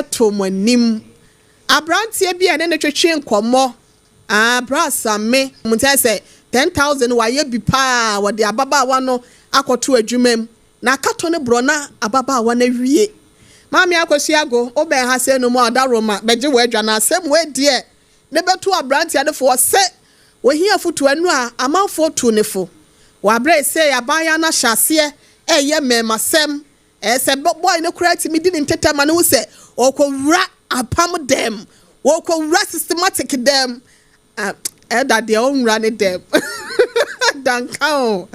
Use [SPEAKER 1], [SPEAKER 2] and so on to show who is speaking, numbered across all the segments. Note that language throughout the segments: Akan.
[SPEAKER 1] too mo anim. Aberanteɛ bi a ɛne no twetwe nkɔmmɔ, ah, bra Same, mo nkyɛn sɛ 10,000 wayɛ bi paa, wɔde ababaawa no akɔto adwuma mu, na akato no borɔ na ababaawa no awie. Maame Akosua Ago, wobɛn ha sɛ no mu a ɔda bɛgye wɔ adwa na asɛm wei deɛ ne bɛto aberanteɛ no fo, ɔsɛ ohia afotu ɛno a amanfoɔ tu ne fo. Wɔ aberɛ sɛ abaayewa no ahyɛ aseɛ ɛyɛ mmɛɛmasɛm, ɛsɛ boy no koraa tumi di ne ntetɛ ma ne ho sɛ ɔkɔwura apam dɛm, wɔkɔwura systematic dɛm, ɛda deɛ ɔnwura ne dɛm danka o,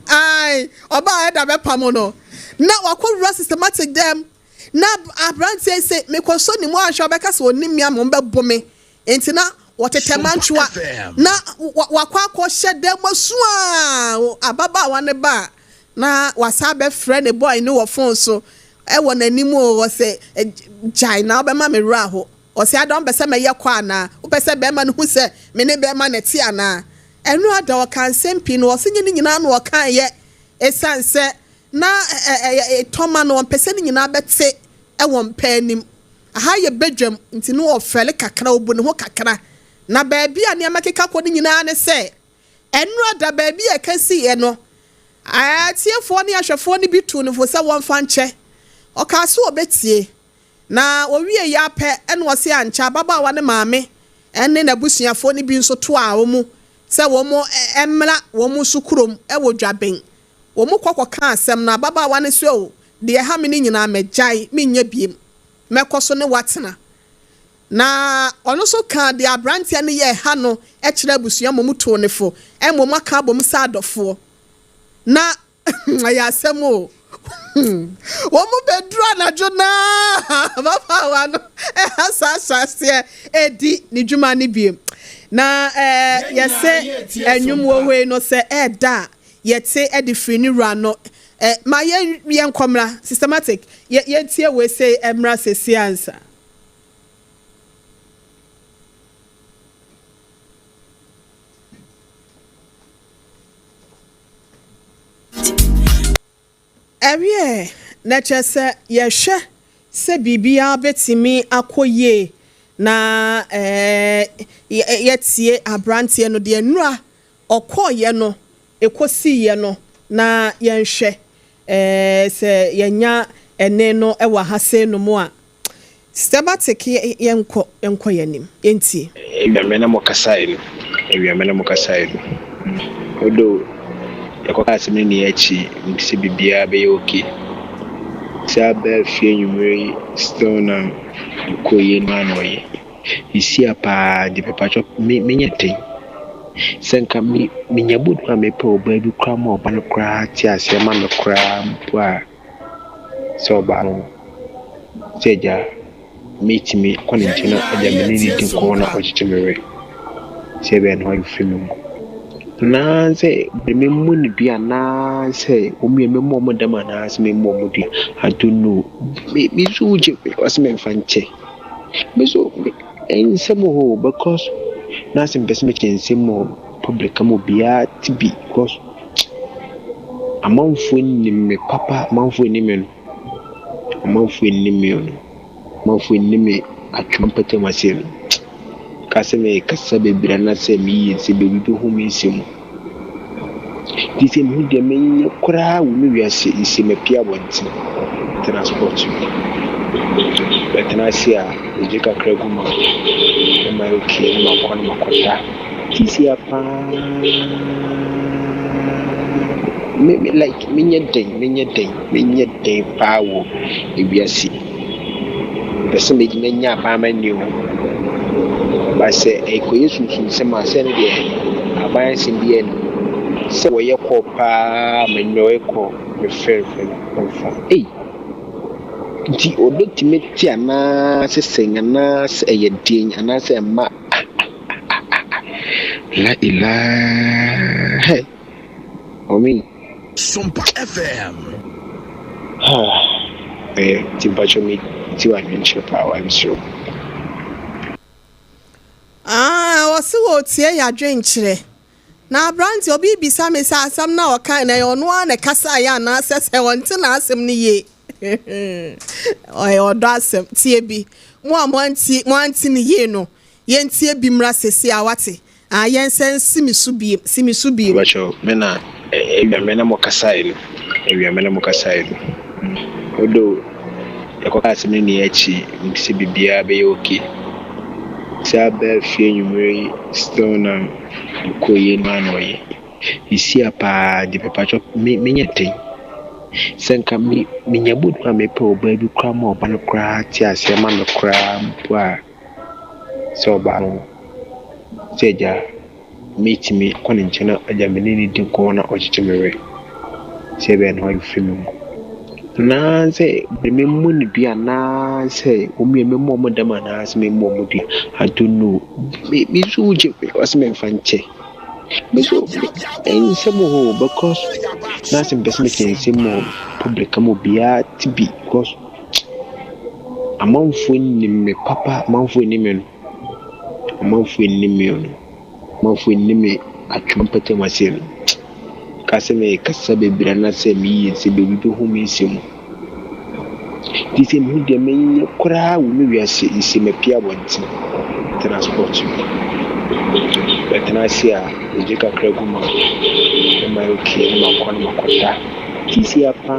[SPEAKER 1] ai ɔbaa ɛda bɛpam no na wakɔwura systematic dɛm. Na aberanteɛ sɛ mekɔsɔ ne mu ahwɛ, ɔbɛka sɛ ɔnim me ama ɔmbɛbɔ me, nti na wɔtetɛ mantwoa na wakɔ akɔhyɛ dɛm asu a ababaawa ne ba na wasa bɛfrɛ ne boy ne wɔ phone so ɛwɔ n'anim o, wɔsɛ gyae na ɔbɛma me werɛ aho. Ɔsɛ ada ɔmpɛ sɛ mɛyɛ kɔ anaa wopɛ sɛ bɛrima no hu sɛ me ne bɛrima na ɛte anaa. Ɛno ada ɔka nsɛm pii no, ɔsɛ nye ne nyinaa na ɔka yɛ ɛsiane sɛ na ɛɛ tɔma no ɔmpɛ sɛ ne nyinaa bɛte ɛwɔ mpɛ anim. Aha yɛ badwam nti no ɔfɛle kakra, obu ne ho kakra. Na baabi a nneɛma keka kɔ no nyinaa ne sɛ ɛno ada baabi a ɛka siiɛ no, atiefoɔ ne ahwɛfoɔ no bi tu no fo sɛ wɔmfa nkyɛ. Ɔkaa so ɔbɛtie na owie yɛ apɛ, ɛna ɔse ankyɛ ababaawa ne maame ɛne n'abusuafoɔ no bi nso to a wɔn sɛ wɔn mmra wɔn nso kurom ɛwɔ Dwaben. Wɔn kɔ kɔka asɛm no, ababaawa no so o, deɛ ɛha me no nyinaa mɛgyae, menyɛ biem, mɛkɔ so ne watena. Na ɔno nso ka deɛ aberanteɛ no yɛ ɛha no kyerɛ abusua ma mu too ne fo, ɛma aka abɔ mu sɛ adɔfoɔ. Na ɛyɛ asɛm o, wɔn mu bɛduru anadwo naa ababaawa no ɛha saa ahyɛ edi ne dwuma no biem. Na yɛsɛ ɛnwom wɔ hɔ yi no sɛ ɛɛda a yɛte ɛde firi ne wura no ma yɛn yɛn nkɔmra systematic yɛ yɛntie wɔ ese ɛmra sesi ansa. Ɛwiɛ na kyerɛ sɛ yɛhwɛ sɛ biribiara bɛtumi akɔ yie na yɛtie aberanteɛ no deɛ nnura ɔkɔɔyɛ no ɛkɔsiiɛ no, na yɛnhwɛ sɛ yɛnya ɛne no ɛwɔ ha sei no mu a systematic yɛnkɔ yɛnkɔ yɛnim yɛntie.
[SPEAKER 2] Awiame na mo kasae no, awiame na mo kasae no, although yɛkɔka asɛm no ne akyi sɛ biribiara bɛyɛ okay, sɛ abɛɛ fie anwummerɛ yi still na ɛkɔ yie no a na ɔyɛ ɛsi a paa de mepatwɔ menyɛ den sɛ nka menya bodu a mepɛ ɔbaa bi koraa ma ɔba no koraa te aseɛ ma me koraa mpo a, sɛ ɔbaa no sɛ agya metumi kɔ ne nkyɛn na agya me ne ne di nkɔmmɔ na ɔkyekye me werɛ sɛ ɛbɛyɛ na ɔmfiri me mu anaasɛ memmu no dua anaasɛ wɔn mmienu memmɔ wɔn dam anaasɛ memmɔ wɔn dua. I don't know. Me me nso wogye ɔsɛ memfa nkyɛ me so nsɛm wɔ hɔ because na asɛ mpɛ sɛ mekyɛ nsɛm wɔ public ama obiara te bi because amanfoɔ nim me papa, amanfoɔ nim me no, amanfoɔ nim me no, amanfoɔ nim me atwom mpɛtɛ ase no ka sɛ mekasa bebree anaasɛ meyi nsɛm bebree bɛhu me nsɛm mu nti sɛ mehu deɛ menyɛ koraa wɔ me wiase nsi mapie abɔnten transport bɛtena ase a megye kakra gu mu a na mayɛ okay na makɔ na makɔda sisi a paa me like menyɛ den paa wɔ ewiase. Mpɛ sɛ menya aban m'ani o, ba sɛ ɛkɔyɛ sunsunsɛm a sɛ no deɛ aban asɛm bi ɛno sɛ wɔyɛ kɔɔ paa ma nnwa wɔyɛ kɔɔ mefrɛfrɛ no ɔmfa ei nti ɔdɔ tumi te anaasɛ sɛn anaasɛ ɛyɛ den anaasɛ ɛma la ilaha ɔmi.
[SPEAKER 3] Sompa FM.
[SPEAKER 2] Ɛyɛ nti mpakyɛ me ti wɔ adwenkyerɛ paa wa mesrɛ.
[SPEAKER 1] Ah, wɔse wɔtie yɛ adwenkyerɛ na aberante obi bisa me sɛ asɛm na ɔka na ɛyɛ ɔno ara na ɛkasaeɛ anaasɛ sɛ ɔnte n'asɛm no yie. Ɔyɛ ɔdɔ asɛm. Tie bi. Mo a moantie moante no yie no, yɛntie bi mmra seesei a, wate? Ah, yɛnsan nsi me so biem, si me so biem.
[SPEAKER 2] Mepakyɛw, me na awia me ne mo kasae no, awia me ne mo kasae no. Although yɛkɔkaa asɛm no nyinaa akyi, menim sɛ biribiara bɛyɛ okay. Saa baa fie anwummere yi, still na mekɔɔ yie no ara na ɔyɛ. Mesia paa de mepakyɛw me menyɛ den. Sɛ nka me menya mood a mepɛ ɔbaa bi koraa ma ɔbaa no koraa te aseɛ ma me koraa mpo a, sɛ ɔbaa no sɛ agya mɛtumi akɔ ne nkyɛn na agya me ne no di nkɔmmɔ na ɔkyekye me werɛ sɛ ɛbɛyɛ na wafiri me mu. Anaasɛ memmɔ no dua anaasɛ wɔn mmienu memmɔ wɔn dam anaasɛ memmɔ wɔn dua. I don't know. Me me nso wogye ɔsɛ memfa nkyɛ. Me nso nsɛm wɔ hɔ o because na sɛ mepɛ sɛ meka nsɛm wɔ public ama obiara te bi because amanfoɔ nim me papa, amanfoɔ nim me no, amanfoɔ nim me no, amanfoɔ nim me atwom mpɛtɛ mu aseɛ no. Ka sɛ mekasa bebree anaasɛ meyi nsɛm bi obi bɛhu me nsɛm mu. Nti sɛ mehu deɛ menyɛ koraa wɔ me wiase yi sɛ mapue abɔnten tena spot bi bɛtena ase a megye kakra gu mu a na mayɛ okay na makɔ na makɔda. Seesei paa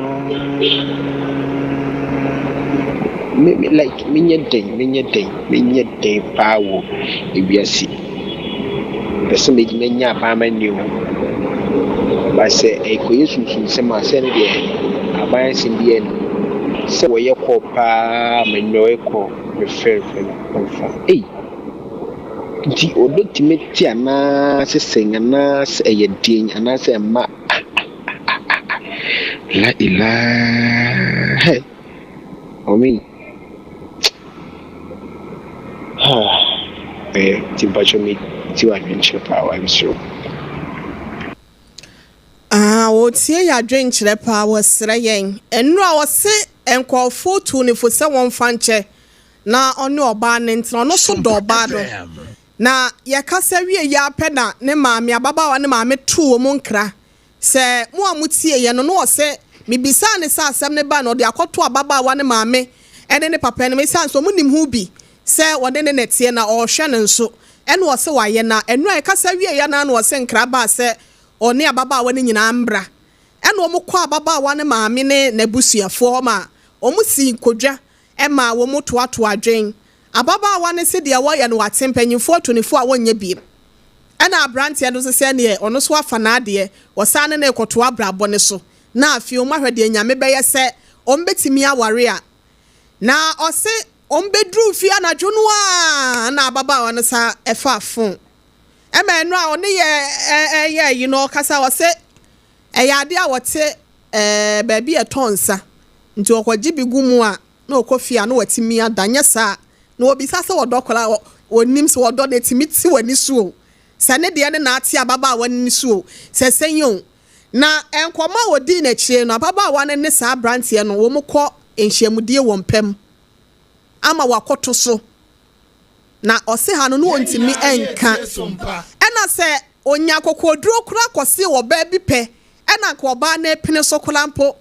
[SPEAKER 2] me me like menyɛ dɛn menyɛ dɛn menyɛ dɛn paa wɔ ewiase yi. Mepɛ sɛ menya aban amanneɛ o. But sɛ ɛrekɔyɛ sunsumsɛm a, sɛ ɛno deɛ aban asɛm biara nni mu. Sɛ wɔyɛ call paa ma nnɛ ɔyɛ call mefrɛfrɛ no ɔmfa. Ei! Nti ɔdɔ tumi te anaasɛ sɛn anaasɛ ɛyɛ den anaasɛ ɛmma ah ah ah ah ah la ilaah hey Mummy Ɛyɛ nti mpakyɛw me ti w'adwenkyerɛ paa wa mesrɛ wo.
[SPEAKER 1] Ah ɔtie yɛ adwenkyerɛ paa wɔsrɛ yɛn ɛnora ɔse nkurɔfoɔ tuu no fo sɛ wɔmfa nkyɛ na ɔne ɔbaa no ntena ɔno nso dɔ ɔbaa no na yɛkasa wie yi ara pɛ na ne maame ababaawa no maame too wɔn nkra Sɛ mo a motieeɛ no, na ɔse, Mebisaa no sɛ asɛm no bae no, ɔde akɔto ababaawa no maame ne ne papa anim, ɛsiane sɛ wɔnim ho bi sɛ ɔne ne na ɛteɛ na ɔrehwɛ no nso, ɛna ɔse wayɛ. Na ɛno a ɛkasa wieeɛ no ara na ɔse nkra baa sɛ ɔne ababaawa no nyinaa mmra. Ɛna wɔkɔɔ ababaawa no maame ne n'abusuafoɔ hɔ ma wɔsii nkonnwa maa wɔtoatoaa adwene. Ababaawa no se deɛ wɔyɛ no wate, mpanyimfoɔ atu no fo a wɔnyɛ biem. Ɛna abranteɛ no nso sɛ neɛ ɔno nso afa n'adeɛ, wɔsan ne no rekɔtoa abrabɔ no so, na afei wɔn ahwɛ deɛ Nyame bɛyɛ sɛ wɔn bɛtumi aware a. Na ɔse wɔn bɛduruu fie anadwo no ara na ababaawa no san faa phone. Ɛma ɛno a ɔne yɛ ɛyɛ ayi no ɔkasa ɔse ɛyɛ adeɛ a wɔte ɛɛ baabi a ɛtɔn nsa nti ɔkɔgye bi gu mu a na ɔkɔ fie a na watumi ada, nyɛ saa a, na ɔbisa sɛ ɔdɔ koraa a, ɔnnim sɛ ɔdɔ no ɛtumi te w'ani so o, sɛ ne deɛ ne na ate ababaawa no ani so o, sɛ sɛn o. Na nkɔmmɔ a ɔdii no akyire no, ababaawa no ne saa aberanteɛ no wɔkɔ nhyiamudie wɔ mpa mu ama wakɔto so, na ɔse ha no na ɔntumi nka, ɛna sɛ ɔnya akokoɔduro koraa kɔse ɔbaa bi pɛ, ɛna anka ɔbaa no repene so koraa mpo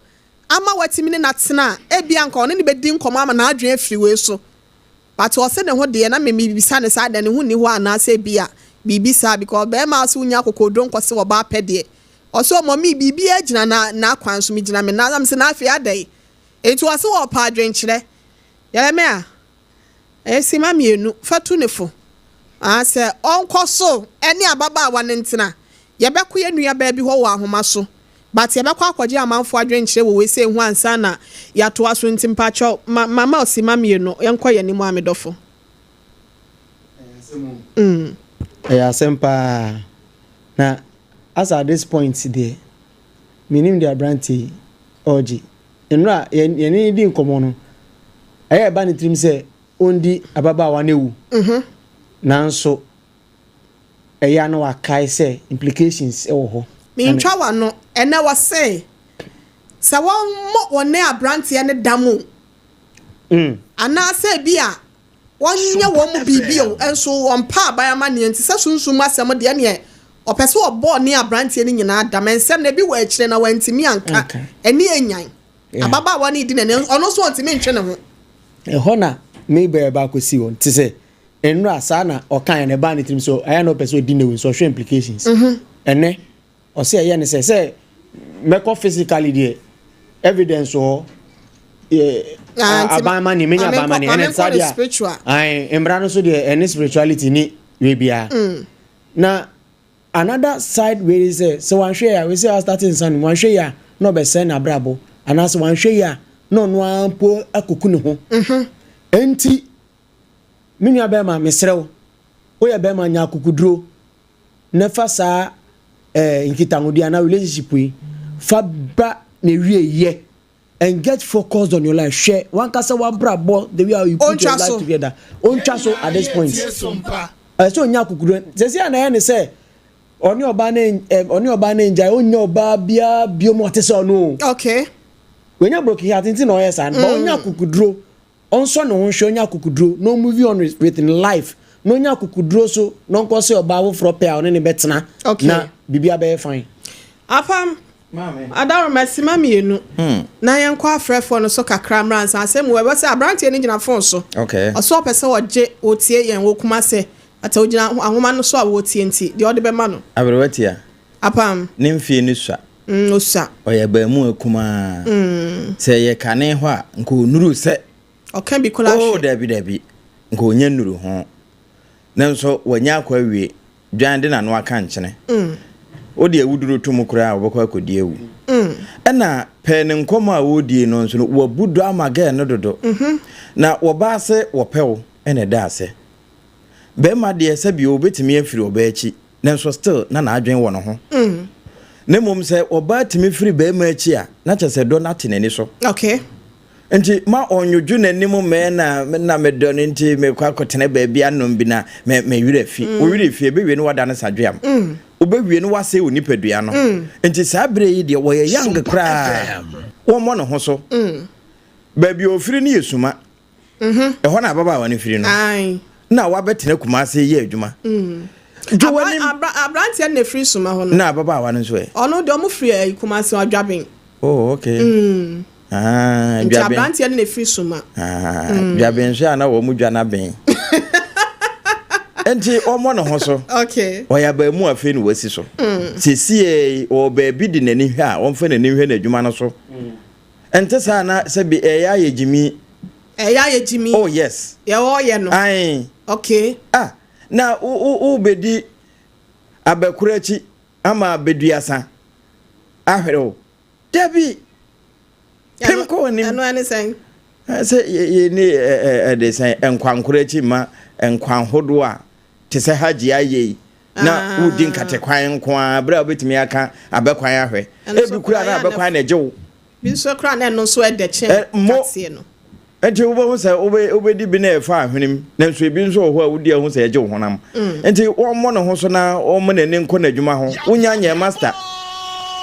[SPEAKER 1] ama watumi ne no atena a, ebia anka ɔne no bɛdi nkɔmmɔ ama n'adwene afiri wei so. But ɔse ne ho deɛ, na me mebisa no saa, deɛ ne ho nni hɔ anaasɛ ebia biribi saa because barima a ɔse wonya akokoɔduro nkɔse ɔbaa pɛ deɛ, ɔse ɔmɔ me biribiara gyina na n'akwan so, megyina me nan, na mese na afei adɛn? Nti ɔse ɔɔpɛ adwenkyerɛ. Jeremiah. Ɛyɛ simma mmienu. Fa tu no fo. Aa sɛ ɔnkɔ so ne ababaawa no ntena. Yɛbɛkɔ yɛn nuabaa bi hɔ wɔ ahoma so. But yɛbɛkɔ akɔgye amanfoɔ adwenkyerɛ wɔ wei sei ho ansa na yɛatoa so nti mpakyɛw ma mama wo simma mmienu. Yɛnkɔ yɛn anim a me dɔfo. Mm.
[SPEAKER 4] Ɛyɛ asɛm paa. Na as at this point deɛ, mennim deɛ aberanteɛ yi ɔregye. Nnora a yɛne no di nkɔmmɔ no, ɛyɛ a ɛba ne tirim sɛ ɔndi ababaawa no awu. Mhm. Nanso ɛyɛ a na wakae sɛ implications wɔ hɔ.
[SPEAKER 1] Mentwa w'ano, ɛnɛ wɔse sɛ wɔmmɔ wɔne aberanteɛ no dam o, mm. anaasɛ bi a wɔnyɛ wɔn mu biribi o, nso wɔmpa aban amanneɛ nti sɛ sunsum mu asɛm deɛ neɛ ɔpɛ sɛ ɔbɔ ne aberanteɛ no nyinaa dam. Nsɛm no ebi wɔ akyire na wantumi anka, ɛne anyan. Ababaawa no redi n'ani, ɔno nso ɔntumi ntwe ne ho.
[SPEAKER 4] Ɛhɔ na Mabel ba akɔsi hɔ. Te sɛ nnora saa na ɔkaeɛ no, ɛbaa ne tirim sɛ ɛyɛ na ɔpɛ sɛ ɔdi n'awu nso ɔhwɛ implications. Ɛnɛ ɔsɛ ɛyɛ ne sɛ sɛ mɛkɔ physically deɛ evidence wɔ hɔ.
[SPEAKER 1] Ah,
[SPEAKER 4] aban ma ne menya aban ma ne ɛnɛ saa deɛ a mmara no so deɛ ɛne spirituality ni wei biara. Na Another side wei ne sɛ, sɛ wanhwɛ yie a, wei sɛ astate nsa nom, wanhwɛ yie a na ɔbɛsɛe n'abrabɔ, anaasɛ wanhwɛ yie a na ɔno ara mpo akɔku ne ho. Enti, me nua bɛrima, mesrɛ wo, woyɛ bɛrima, nya akokoduro na fa saa eh, nkitahodie anaa relationship yi fa ba n'awieeɛ. And get focused on your life hwɛ wankasa wabrabɔ the way how you put your life together ontwa so at this point ɛsɛ sɛ onya akokuduro sɛsi a na ɛyɛ ne sɛ ɔne ɔbaa ne ɔne ɔbaa ne ngyae onya ɔbaa biara bio mu ɔte sɛ ɔno o
[SPEAKER 1] okay
[SPEAKER 4] wenya broken heart nti na ɔyɛ saa no ba onya akokuduro Ɔnsɔ ne ho nhwɛ, ɔnya akokoduro na ɔmove on with ne life na ɔnya akokoduro so na ɔnkɔ sɛ ɔbaa foforɔ pɛ a ɔne ne bɛtena
[SPEAKER 1] okay.
[SPEAKER 4] na biribi abɛyɛ fine.
[SPEAKER 1] Apam, Adaworoma sima mmienu hmm. na yɛnkɔ afrɛfoɔ no so kakra mmra nsa asɛm wɔ ɛwɔ sɛ aberanteɛ no gyina fon so
[SPEAKER 5] okay.
[SPEAKER 1] ɔsɛ ɔpɛ sɛ ɔgye ɔtie yɛn wɔ kuma sɛ ata ɔgyina ahoma no so a wɔtie nti deɛ ɔde bɛma no.
[SPEAKER 5] Aberewa tia.
[SPEAKER 1] Apam.
[SPEAKER 5] Ne mfie no sua.
[SPEAKER 1] Mm, osua.
[SPEAKER 5] Ɔyɛ abaamua kumaa. Mm. Sɛ ɛyɛ kane hɔ a, nka ɔnuru sɛ.
[SPEAKER 1] Ɔka bi koraa
[SPEAKER 5] hwɛ. Oh, dabi dabi. Nka ɔnya nnuru ho. Nanso wanya akɔ awie. Dwan de n'ano aka nkyene. Mm. Wode awuduro to mu koraa a, ɔbɛkɔ akɔdi awu. Mm. Ɛna pɛɛ ne nkɔmmɔ a wɔredie no nso no, wabu dɔ ama gɛɛ no dodo. Mm -hmm. Na wɔbaa se wɔpɛ wo ɛna ɛda ase. Bɛrima deɛ sɛbi ɔbɛtumi afiri ɔbaa akyi. nanso still na n'adwene wɔ ne ho. Na mmom sɛ ɔbaa tumi firi barima akyi a, na kyerɛ sɛ dɔ no ate n'ani so.
[SPEAKER 1] Okay.
[SPEAKER 5] Nti ma ɔnwodwo n'anim mmɛɛ na na medɔ no nti mekɔ akɔtena baabi anom bi na me me werɛ fi. Mm. Wo werɛ fi ebewie no wada no sadweam. Mm. Wobɛwie no wasɛe wo nipadua no. Mm. Nti saa berɛ yi deɛ wɔyɛ young koraa. Wɔmmɔ ne ho so. Mm. Baabi a ofiri no yɛ suma. Ɛhɔ na ababaawa no firi no. Na wabɛtena Kumase yɛ adwuma.
[SPEAKER 1] Mm. Dwo w'anim. Aberanteɛ no na efiri Suma hɔ no.
[SPEAKER 5] Na ababaawa no nso ɛ.
[SPEAKER 1] Ɔno deɛ ɔmo firi ɛyi Kumase Ɔdwaben.
[SPEAKER 5] Oh okay. Mm.
[SPEAKER 1] Ah, Nti aberanteɛ no na efiri Suma.
[SPEAKER 5] Ah, mm. Dwaben nso a na wɔn dwa n'aben. Nti ɔmmɔ ne ho so.
[SPEAKER 1] Okay.
[SPEAKER 5] Ɔyɛ abaamu afei na wasi so. Mm. Sesie ɔwɔ baabi de n'ani hwɛ a ɔmfa n'ani hwɛ n'adwuma no so. Mm. Ɛnte saa na sɛbi ɛyɛ ayɛ gyimi.
[SPEAKER 1] Ɛyɛ ayɛ gyimi.
[SPEAKER 5] Oh yes.
[SPEAKER 1] Yɛ ɔyɛ no.
[SPEAKER 5] Ae.
[SPEAKER 1] Okay.
[SPEAKER 5] Ah na wo wo wo bedi abɛkoro akyi ama abeduasa ahwere wo. Dabi. Pem kɔ w'anim.
[SPEAKER 1] Ɛno ɛne sɛn?
[SPEAKER 5] Sɛ yɛ ne ɛde sɛn nkwankoro akyi ma nkwan hodoɔ a te sɛ hajj ayɛ yi na wodi nkate kwan nko ara bere a wobɛtumi aka abɛkwan ahwɛ. Ebi kura na abɛkwan na ɛgye wo.
[SPEAKER 1] Bi nso kora na ɛno nso ɛdɛ kyɛn nkateɛ no.
[SPEAKER 5] Nti wobɛhu sɛ wobɛdi bi na ɛfa ahwenem, nanso ebi nso wɔ hɔ a wodi ahu sɛ ɛgye wo honam. Mm. Nti wɔmmɔ ne ho so na wɔmmɔ n'ani nkɔ n'adwuma ho. Wonya nyɛ master.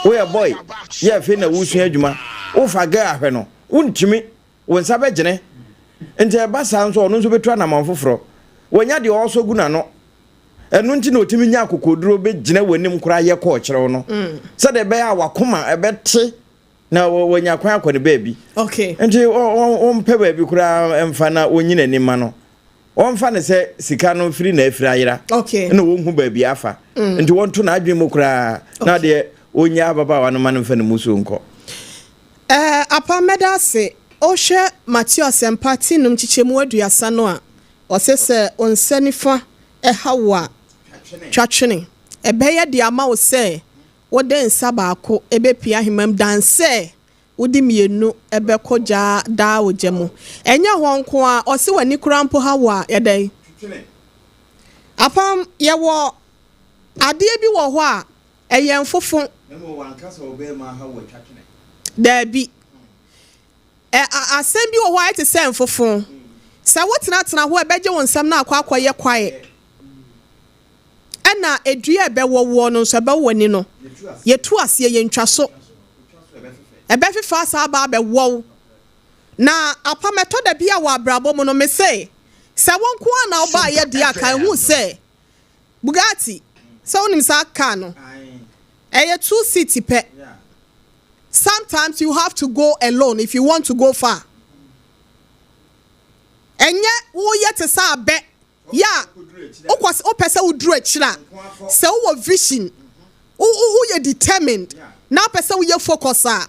[SPEAKER 5] Woyɛ boy, yɛ afei na wosua adwuma. Wofa girl ahwɛ no, wontumi, wo nsa bɛgyene. Nti ɛba saa nso ɔno nso bɛtu anammɔn foforɔ. Wanya deɛ ɔresɔ gu n'ano. Ɛno nti na ɔtumi nya akokoɔduro bɛgyina w'anim koraa yɛ kɔɔ kyerɛw no. Mm. Sɛdeɛ ɛbɛyɛ a wakoma ɛbɛte na wanya kwan akɔ ne baabi.
[SPEAKER 1] Okay.
[SPEAKER 5] Nti wɔmpɛ baabi koraa mfa na wɔnyi n'ani ma no. Wɔmfa no sɛ sika no firi na afiri ayera.
[SPEAKER 1] Okay.
[SPEAKER 5] Na wɔnhu baabi afa. Mm. Nti wɔnto n'adwene mu koraa na deɛ wɔnya ababaawa no ma no mfa ne musuo nkɔ.
[SPEAKER 1] Ɛɛ eh, apa mɛda ase. Wohwɛ Mateo Asɛmpa ti num nkyekyɛmu aduasa no a, ɔse sɛ wo nsa nifa ɛha wo a, twa twene. Ɛbɛyɛ de ama wo sɛ wode nsa baako bɛpue ahemman mu dan sɛ wode mmienu bɛkɔ gya daa ogya mu. Ɛnyɛ hɔ nko ara, ɔse w'ani koraa mpo ha wo a, yɛ dɛn? Apam, yɛwɔ adeɛ bi wɔ hɔ a, ɛyɛ mfofo. Daabi. Ɛ, a, asɛm bi wɔ hɔ a ɛte sɛ mfofo. Sɛ wotenatena hɔ a, ɛbɛgye wo nsam na akɔ akɔyɛ kwae. Ɛna dua a ɛbɛwɔ woɔ no nso, ɛbɛwɔ w'ani no. Yɛtu aseɛ, yɛntwa so. Ɛbɛfefɛ asan aba abɛwɔ wo. Na apam ɛtɔ da bi a wɔ abrabɔ mu no, mese, sɛ wo nko ara na wobaeɛ deɛ a, ka ɛhu sɛ Bugatti, sɛ wonim saa car no, ɛyɛ two seat pɛ. Sometimes you have to go alone if you want to go far. Ɛnyɛ woyɛ te sɛ abɛ yɛ a wokɔ wopɛ sɛ woduru akyiri a sɛ wowɔ vision wo woyɛ determined na wopɛ sɛ woyɛ focus a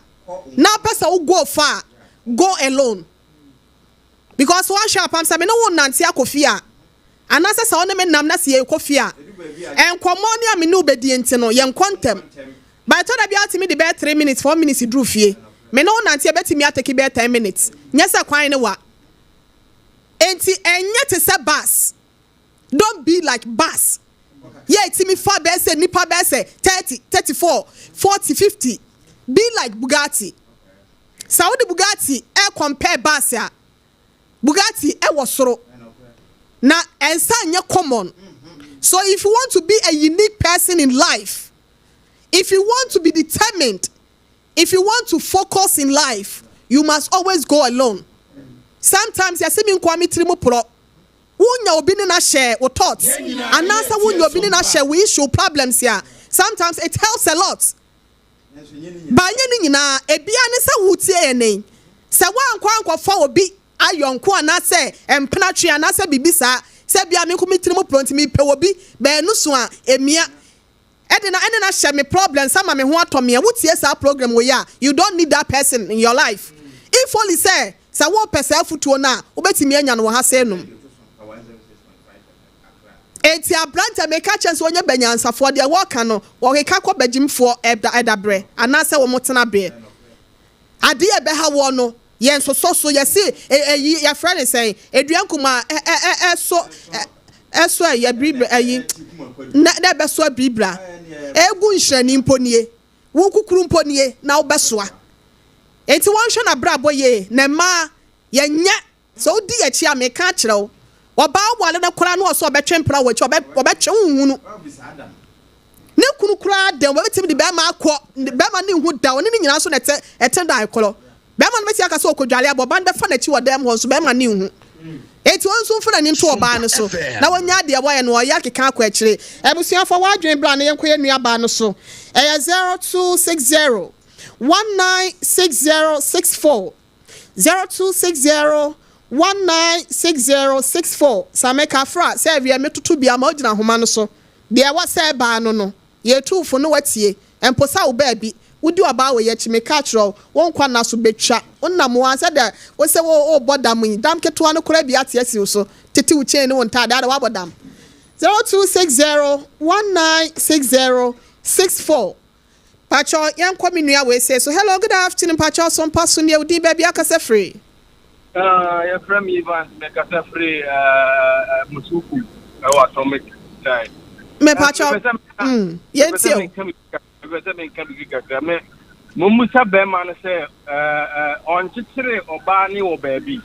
[SPEAKER 1] na wopɛ sɛ wo go far go alone because woahwɛ apam sɛ me ne wo nante akɔ fie a anaasɛ sɛ wo ne me nam na sɛ yɛkɔ fie a nkɔmmɔ ne a me ne wo bɛdie nti no yɛnkɔ ntɛm but ɛtɔ da bi atumi de bɛyɛ 3 minutes 4 minutes duru fie. Me ne wo nante ɛbɛtumi atake bɛyɛ 10 minutes nyɛ sɛ kwan ne wa. Enti ɛnyɛ te sɛ bus. Don't be like bus yɛ etimi fa bɛyɛ sɛ nipa bɛyɛ sɛ 30, 34, 40, 50. Be like Bugatti. Sɛ wode Bugatti ɛ compare bus a, Bugatti ɛwɔ soro na ɛnsa nyɛ common. So if you want to be a unique person in life, if you want to be determined, if you want to focus in life, you must always go alone. Sometimes yɛsɛ mi nkwa mi tiri mu porɔ wonya obi ne na share wo thoughts anaasɛ wonya obi ne na share wo issue, problems a, sometimes it helps a lot. Baanyɛ ne nyinaa ebia ne sɛ wotie yɛ ne sɛ woankɔ ankɔfa obi ayɔnko anaasɛ mpenatwe anaasɛ biribi saa sɛ bia me nko me tiri mu porɔ nti mepɛ obi bɛɛno so a emia ɛde na ɛne na hyɛ me problems ama me ho atɔ me a wotie saa program wɔ yi a, you don't need that person in your life. If only sɛ sɛ wɔpɛ saa afutuo no a wobɛtumi anya no wɔ ha sɛ nom. Eti aberante meka kyɛn sɛ wɔnyɛ bɛnyansafoɔ deɛ wɔka no wɔkeka kɔ bɛgyimfoɔ ɛda ɛda berɛ anaasɛ wɔn tena berɛ adeɛ ɛbɛha wɔn no yɛn sosɔ so yɛsi ɛyi yɛfrɛ ne sɛn edua nkuma ɛ ɛ ɛ ɛso ɛ ɛso ɛyɛ biribiri ɛyi na na ɛbɛso abiribira egu nhyerɛni mpo nie wo kukuru mpo nie na wobɛsoa. Eti wɔnhwɛ n'abrabɔ yie na mmaa yɛnyɛ sɛ wodi akyi a meka akyerɛ wo ɔbaa wale no koraa na ɔsɛ ɔbɛtwe mpra wɔ akyi ɔbɛtwe wo nhunu ne kunu koraa dɛm wɔbɛtumi de bɛrima akɔ bɛrima ne nhu da ɔne ne nyinaa nso na ɛtɛ ɛte da korɔ bɛrima no bɛti aka sɛ ɔkɔdwale abɔ ɔbaa no bɛfa n'akyi wɔ dɛm hɔ nso bɛrima ne nhu. Eti wɔn nso mfa n'anim to ɔbaa no so na wɔnya adeɛ wɔyɛ no ɔyɛ akeka akɔ akyire. Abusuafo wɔadwene bra no yɛnkɔ yɛ nua baa no so ɛyɛ 0260196064, 0260196064. Same kafra sɛ awia metoto bi ama ogyina ahoma no so deɛ ɛwɔ sɛ ɛbaa no yɛtu fo no watie mposa wo baabi wodi ɔbaa wɔ yɛkyi meka kyerɛ wo nkwa na so betwa wonam wɔn sɛdeɛ wosɛ wo wobɔ dam yi dam ketewa no koraa bi ate asi wo so tete wo chain ne wo ntaade ada wabɔ dam. 0260196064. Patro yɛnkɔ me nua wei se so. Hello, good afternoon. Patro so mpa so ne wodin baabi akasa firi?
[SPEAKER 6] Yɛfrɛ me Evans, mekasa firi Musuku ɛwɔ Atomic side.
[SPEAKER 1] Me patro yɛntie o.
[SPEAKER 6] Mepɛ sɛ menka biribi kakra. Me mommusa bɛrima no sɛ ɔnkyekyere ɔbaa ne wɔ baabi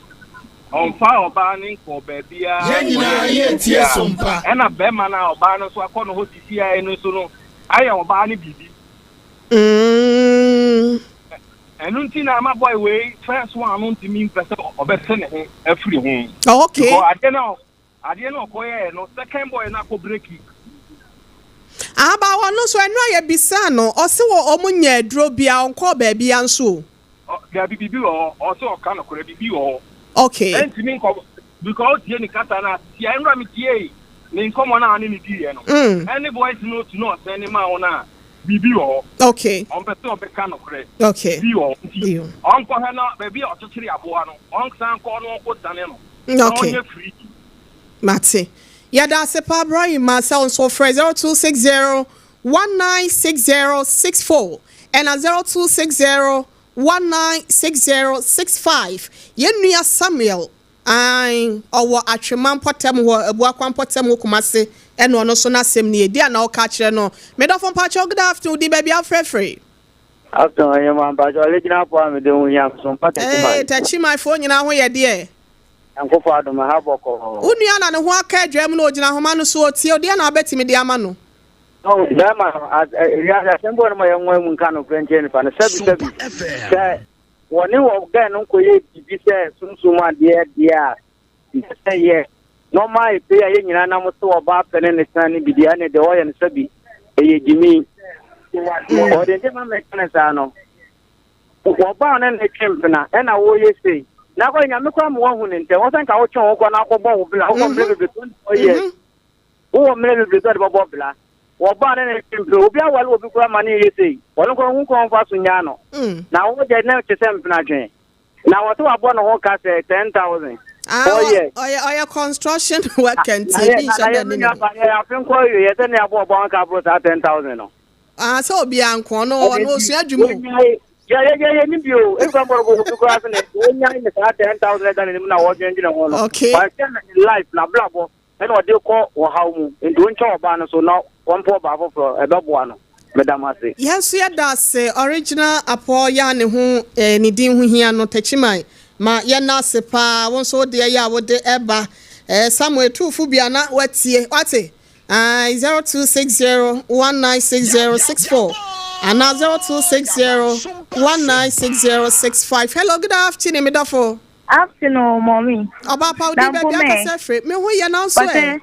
[SPEAKER 6] ɔmfa ɔbaa ne nkɔ baabiara.
[SPEAKER 3] Yɛn nyinaa yɛtie so mpa.
[SPEAKER 6] Ɛna bɛrima no a ɔbaa no nso akɔ no hɔ sisiae no nso no ayɛ ɔbaa no biribi. Ɛno nti na ama boy wei first one no ntumi mpɛ sɛ ɔbɛte ne ho afiri ho. Because adeɛ no ɔkɔyɛɛ no second boy no akɔ break.
[SPEAKER 1] Aba ɔno nso ɛno a yɛbisa no ɔse wɔ ɔmo nya aduro bia ɔnkɔɔ baabi ya nso o.
[SPEAKER 6] Dabi, biribi wɔ hɔ. Ɔsɛ ɔka nokorɛ, biribi wɔ hɔ. Ɛntumi nkɔ because ɔtie ne kasa no a tia nwura mi tie ne nkɔmmɔ no a ne ne diiɛ no ɛne voice note no ɔsɛn ne ma wo no a biribi wɔ hɔ. Ɔmpɛ sɛ ɔbɛka nokorɛ. Biribi wɔ hɔ nti ɔnkɔhwɛ no baabi a ɔkyekyere aboa no ɔnsan kɔ no ɔnkɔ sane no na ɔnyɛ free.
[SPEAKER 1] Mate, yɛda ase pa Ibrahim ma sɛ wo nso frɛ 0260196064 ɛna 0260196065. Yɛn nua Samuel an ɔwɔ Atwema mpɔtam hɔ, Abuakwa mpɔtam hɔ, Kumase ɛna ɔno nso n'asɛm nie di a na ɔka kyerɛ no. Medɔfo mpakyɛw, good afternoon, di baabi afrɛfrɛ.
[SPEAKER 7] After ɔyɛ mpakyɛ ɔlegyina po a mede ho hia so mpa.
[SPEAKER 1] Ee, Tɛkyimanfoɔ nyinaa ho yɛ deɛ.
[SPEAKER 7] Nyankopɔn adom ha bɔkɔɔ.
[SPEAKER 1] Wo nua na ne ho aka adwa mu na ogyina ahoma no so otie odeɛ na wabɛtumi de ama no.
[SPEAKER 7] Bɛrima no wiase asɛm bɔ no ma yɛnwa mu nka nokorɛ nkyerɛ nipa no sɛbi sɛbi sɛ wɔne wɔ gɛn no nkɔyɛ biribi sɛ sunsum adeɛ deɛ a sɛ yɛ nɔɔma epe a yɛn nyinaa nam so ɔbaa pɛ ne ne tena ne bi deɛ ne deɛ ɔyɛ no sɛbi ɛyɛ gyimi ɔde nti ma mɛka ne saa no. Wɔbaa ne ne twe mpena ɛna wɔyɛ sei. Na kɔ nyame koraa ma wahu ne ntɛm. Wɔsɛ nka wotwe wo kɔ na akɔbɔ wo bla. Wowɔ mmerɛ bebree 24 years. Wowɔ mmerɛ bebree sɛ ɔde bɛbɔ bla. Wɔbaa ne ne twe mpena. Obi awale obi koraa ma ne yɛ sei. Ɔno koraa ɔhu kwan ɔmfa so nyaa no. Na wo deɛ na te sɛ mpena twe. Na wɔsɛ wabɔ ne ho ka sɛ 10,000.
[SPEAKER 1] Ah,
[SPEAKER 7] Ɔyɛ.
[SPEAKER 1] ɔyɛ ɔyɛ construction worker nti ebi nhyɛ da ne ne ho.
[SPEAKER 7] Afe nkɔ awie yɛ sɛ ne abɔ ɔbɔ ho ka aboro saa 10,000 no.
[SPEAKER 1] Ah, sɛ obiara nko ɔno ɔno osua adwuma o.
[SPEAKER 7] Yɛ yɛ yɛ yɛ ni bi o. Ebi kwan bɔrɔ ko koraa so ne onyae ne saa 10,000 ɛda n'anim na wɔdwendwene ho no.
[SPEAKER 1] Okay.
[SPEAKER 7] Wahyɛ ne life na blabɔ ɛna ɔde kɔ ɔhaw mu. Nti onkyɛ ɔbaa no so na wɔmpɛ ɔbaa foforɔ ɛbɛboa no. Meda mo ase.
[SPEAKER 1] Yɛn nso yɛda ase. Original Apɔɔ yɛ a ne ho eh, ne din ho hia no, Takyiman ma yɛnna ase paa. Wo nso wo deɛ yɛ a wode ɛba. Eh, Samuel Tuufo bi a na watie, wate? Ae, 0260 196064 anaa 0260 196065. Hello, good afternoon, me dɔfo.
[SPEAKER 8] Afternoon, mommy.
[SPEAKER 1] Ɔbaa pa, wo din baabi akasa firi. Me ho yɛ nanso ɛ.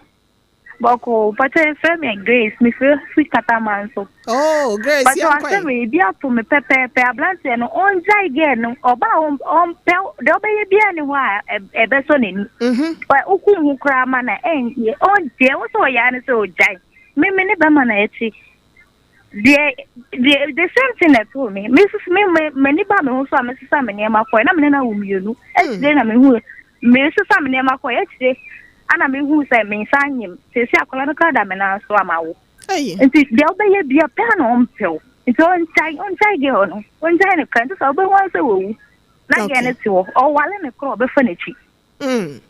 [SPEAKER 8] Bɔkɔɔ, mpakyɛ yɛfrɛ me Grace, mefrɛ firi Katamanso.
[SPEAKER 1] Oh, Grace,
[SPEAKER 8] Mpakyɛ
[SPEAKER 1] yɛnkɔ ɛ.
[SPEAKER 8] asɛm yi bi ato me pɛpɛɛpɛ, aberanteɛ no ɔngyae girl no, ɔbaa a ɔmpɛ, deɛ ɔbɛyɛ biara ni hɔ a ɛbɛsɔ n'ani. Ɛ, wokum ho koraa ma no a, ɛnyɛ, ɔn, deɛ ɛwɔ sɛ ɔyɛ ara ne sɛ ɔgyae. Me, me ne bɛrima na ɛte. Deɛ, deɛ, the same thing na ɛtoo me. Me nso, me, me, m'ani baa me ho so a mesesa me nneɛma kɔe, na me ne no awo mmienu. Akyire na mehu, mesesa me nneɛma kɔe, akyire ana mehu sɛ me nsa anyem. Seesei akwadaa no koraa da me nan so a mawo. Nti deɛ wobɛyɛ bia pɛ na ɔmpɛ wo. Nti ɔngyae, ɔngyae girl no, ɔngyae no koraa. Nti sɛ wobɛhu ara sɛ wawu. Na girl no te hɔ, ɔwale no koraa ɔbɛfa n'akyi.
[SPEAKER 1] Mm.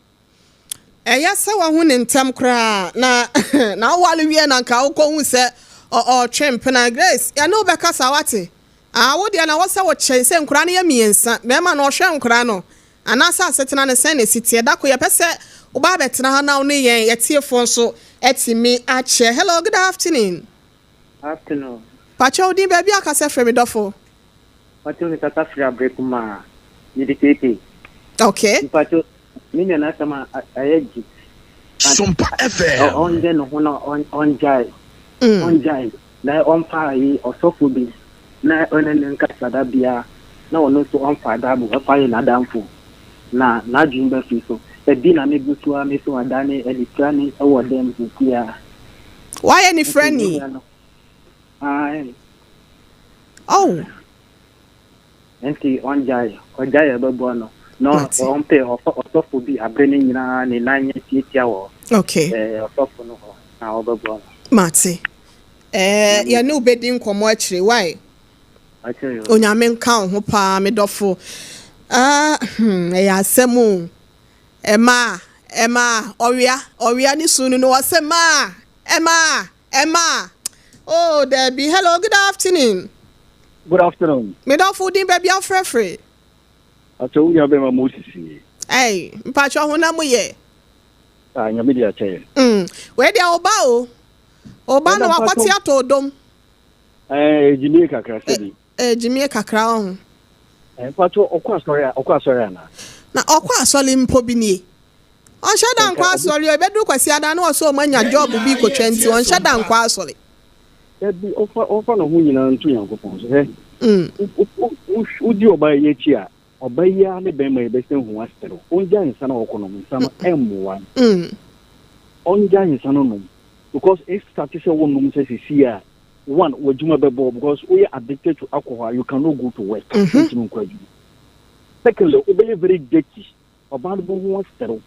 [SPEAKER 1] Ɛyɛ sɛ wahu ne ntɛm koraa na na wowale wie na nka wokɔhu sɛ ɔretwe mpena. Grace, yɛne wo bɛkasa wate? Ah, wo deɛ na wɔ sɛ wokyɛn sɛ nkwadaa no yɛ mmiɛnsa. Bɛrima no ɔhwɛ nkwadaa no anaasɛ asetena no sɛn na ɛsi teɛ. Da ko yɛpɛ sɛ woba abɛtena ha na wo ne yɛn yɛtiefoɔ nso atumi akyɛ. Hello, good afternoon.
[SPEAKER 9] Afternoon.
[SPEAKER 1] Pakyɛ wo din baabi a kasa firi me dɔfo.
[SPEAKER 9] Mpakyɛw me kasa firi Abrekumaa, me de KK.
[SPEAKER 1] Okay.
[SPEAKER 9] Mpakyɛw me nua n'asɛm a ɛyɛ gye.
[SPEAKER 3] Sompa FM.
[SPEAKER 9] Ɔnyɛ ne ho na ɔngyae. Ɔngyae na ɔmfa ayi ɔsɔfo bi na ɔne ne nkasa da bia na ɔno nso ɔmfa Bible ɛfa yɛ n'adamfo na n'adwene bɛfiri so. Ebi na me gu so a me so adane anifirani wɔ dɛm sisi a.
[SPEAKER 1] Wayɛ nifirani?
[SPEAKER 9] Ae.
[SPEAKER 1] Oh.
[SPEAKER 9] Nti ɔngyae, ɔgyae a ɛbɛboa no. Na ɔmpɛ ɔsɔfo bi abere no nyinaa ne nan nyɛ tiatia wɔ
[SPEAKER 1] okay.
[SPEAKER 9] eh, ɔsɔfo no hɔ na ɔbɛboa no.
[SPEAKER 1] Mate. Eh, yɛne wo bɛdi nkɔmmɔ akyire, why? Onyame nka wo ho paa, me dɔfo. Ah, hmm, ɛyɛ asɛm o. Ɛmaa, ɛmaa, ɔwea, ɔwea ne su no no, ɔsɛ maa, ɛmaa. Emma, Oh, dabi. Hello, good afternoon.
[SPEAKER 10] Good afternoon.
[SPEAKER 1] Me dɔfo wo din baabi a wofrɛfrɛ.
[SPEAKER 10] Akyɛ wo nua bɛma Moses nie.
[SPEAKER 1] Ɛy, mpakyɛ honam mu yɛ.
[SPEAKER 10] Ah, nyame de akyɛ yɛ.
[SPEAKER 1] Mm, wei deɛ wo ba o. Wo ba na wakɔte atɔ odom.
[SPEAKER 10] Ɛɛ, gyimie kakra sɛbi.
[SPEAKER 1] Ɛɛ, gyimie kakra ɔho.
[SPEAKER 10] Ɛɛ, mpakyɛ ɔkɔ asɔre a, ɔkɔ asɔre anaa?
[SPEAKER 1] Na ɔkɔ asɔre mpo bi nie. Ɔnhyɛ da nkɔ asɔre o, ɛbɛduru Kwasiada na ɔsɛ ɔmo anya job bi kotwa nti ɔnhyɛ da nkɔ asɔre.
[SPEAKER 10] Dabi, ɔmfa ɔmfa ne ho nyinaa nto Nyankopɔn so. Hwɛ, wodi ɔbaa yi akyi a, ɔbaa yi ara ne bɛrima yi bɛsɛ hu aserew. Ɔngyae nsa na ɔkɔnom nsa no ɛmmoa no. Ɔngyae nsa no nom because estate sɛ wonom nsa sisi a, one, w'adwuma bɛbɔ because woyɛ addicted to alcohol a, you cannot go to work. Wontumi nkɔ adwuma. Secondly, wobɛyɛ very dirty. Ɔbaa no bɛhu asɛre.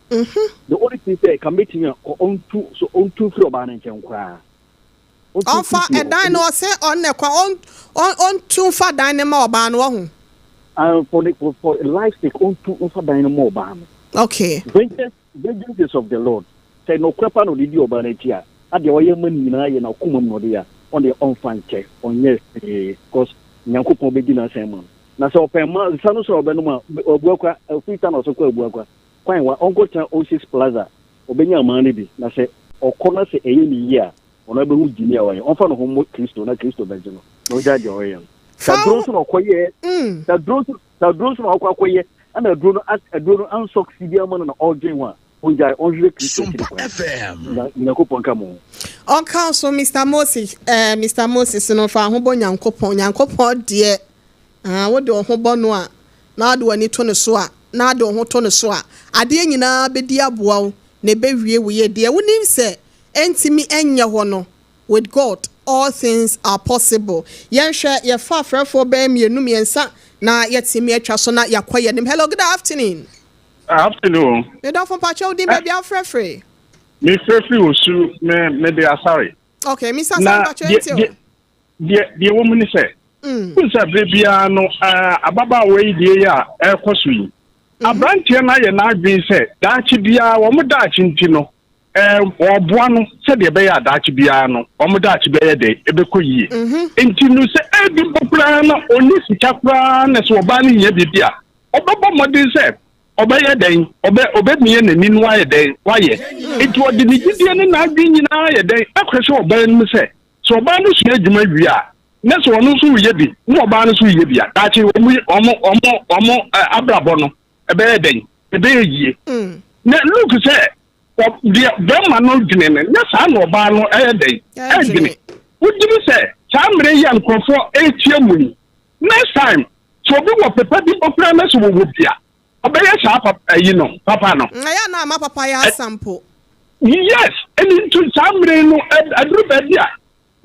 [SPEAKER 10] The only thing sɛ ka mɛtumi a kɔ ɔntu so ɔntu mfiri ɔbaa no nkyɛn koraa.
[SPEAKER 1] Ɔnfa ɛdan no ɔsɛ ɔnɛ kwa ɔntu nfa dan no ma ɔbaa no ɔho.
[SPEAKER 10] Uh, for the for, for life sake ɔntu nfa dan no ma ɔbaa no.
[SPEAKER 1] Okay.
[SPEAKER 10] Vengeance vengeance is of the Lord. Sɛ nɔkorɛ pa na ɔde di ɔbaa no akyi a adeɛ ɔyɛ ma no nyinaa yɛ n'akoma mu na ɔde yɛ a ɔno deɛ ɔnfa nkyɛ ɔnyɛ hwee cause Nyankopɔn bɛdi n'asɛm ma no. Na sɛ ɔpɛ mma nsa no so a ɔbɛnom a, Abuakwa, afiri ta na ɔso kɔ Abuakwa kwan wa, ɔnkɔtena Oasis Plaza, ɔbɛnya aman no bi. Na sɛ ɔkɔ na sɛ ɛyɛ no yie a, ɔno ara bɛhu gyimi a wayɛ. Ɔmfa ne ho mmɔ Kristo na Kristo bɛgye no, na ɔgyae deɛ ɔreyɛ no. Sɛ aduro nso na ɔkɔyɛ, sɛ aduro nso, sɛ aduro nso na ɔkɔ akɔyɛ, ɛna aduro no, aduro no ansɔksi bi ama no na ɔredwen ho a, ɔngyae, ɔnhwehwɛ Kristo akyiri kwan. Na Nyankopɔn nka mo ho.
[SPEAKER 1] Ɔnka wo so, Mister Moses, eh, Mister Moses no, fa ho bɔ Nyankopɔn. Nyankopɔn deɛ. Ah, wode wo ho bɔ no a, na wode w'ani to no so a, na wode wo ho to no so a, adeɛ nyinaa bɛdi aboa wo na ɛbɛwie wo yie. Deɛ wonim sɛ ɛntumi nyɛ hɔ no, with God all things are possible. Yɛnhwɛ, yɛfa afrɛfoɔ bɛyɛ mmienu mmiɛnsa na yɛatumi atwa so na yɛakɔ yɛn anim. Hello, good afternoon.
[SPEAKER 11] Afternoon.
[SPEAKER 1] Me dɔfo mpakyɛ wo din baabi a wofrɛfrɛ?
[SPEAKER 11] Me frɛfiri Osu, me me de Asare.
[SPEAKER 1] Okay, Mr. Asare mpakyɛ nti o.
[SPEAKER 11] Deɛ deɛ wɔ mu ne sɛ, mm. wohu sɛ berɛ biara no ababaawa yi deɛ yi a ɛrekɔ so yi, mhm. aberanteɛ no ayɛ n'adwene sɛ daakye biara wɔn daakye nti no wɔboa no sɛdeɛ ɛbɛyɛ a daakye biara no wɔn daakye bɛyɛ dɛ ɛbɛkɔ yie. Mhm. Nti no sɛ ebi mpo koraa na ɔnni sika koraa na sɛ ɔbaa no hia biribi a ɔbɛbɔ mmɔden sɛ ɔbɛyɛ dɛn ɔbɛ ɔbɛmia n'ani no ayɛ dɛn wayɛ. Nti ɔde ne gyidie ne n'adwene nyinaa ayɛ dɛn akɔhyɛ ɔbaa no mu sɛ sɛ ɔbaa no sua adwuma wie a na sɛ ɔno nso reyɛ bi na ɔbaa no nso reyɛ bi a daakye wɔn wɔn wɔn wɔn abrabɔ no ɛbɛyɛ dɛn ɛbɛyɛ yie. Mm. Na look sɛ deɛ bɛrima no dwene no nyɛ saa na ɔbaa no ɛyɛ dɛn ɛdwene. Wogyini sɛ saa mmerɛ yi a nkurɔfoɔ ɛretia mu yi next time sɛ obi wɔ pepa bi okura na sɛ wɔwɔ bi a ɔbɛyɛ saa papa ayi no papa no.
[SPEAKER 1] Ɛyɛ na ama papa yɛ asa mpo.
[SPEAKER 11] Yes, ɛni nti saa mmerɛ no ɛduru baabi a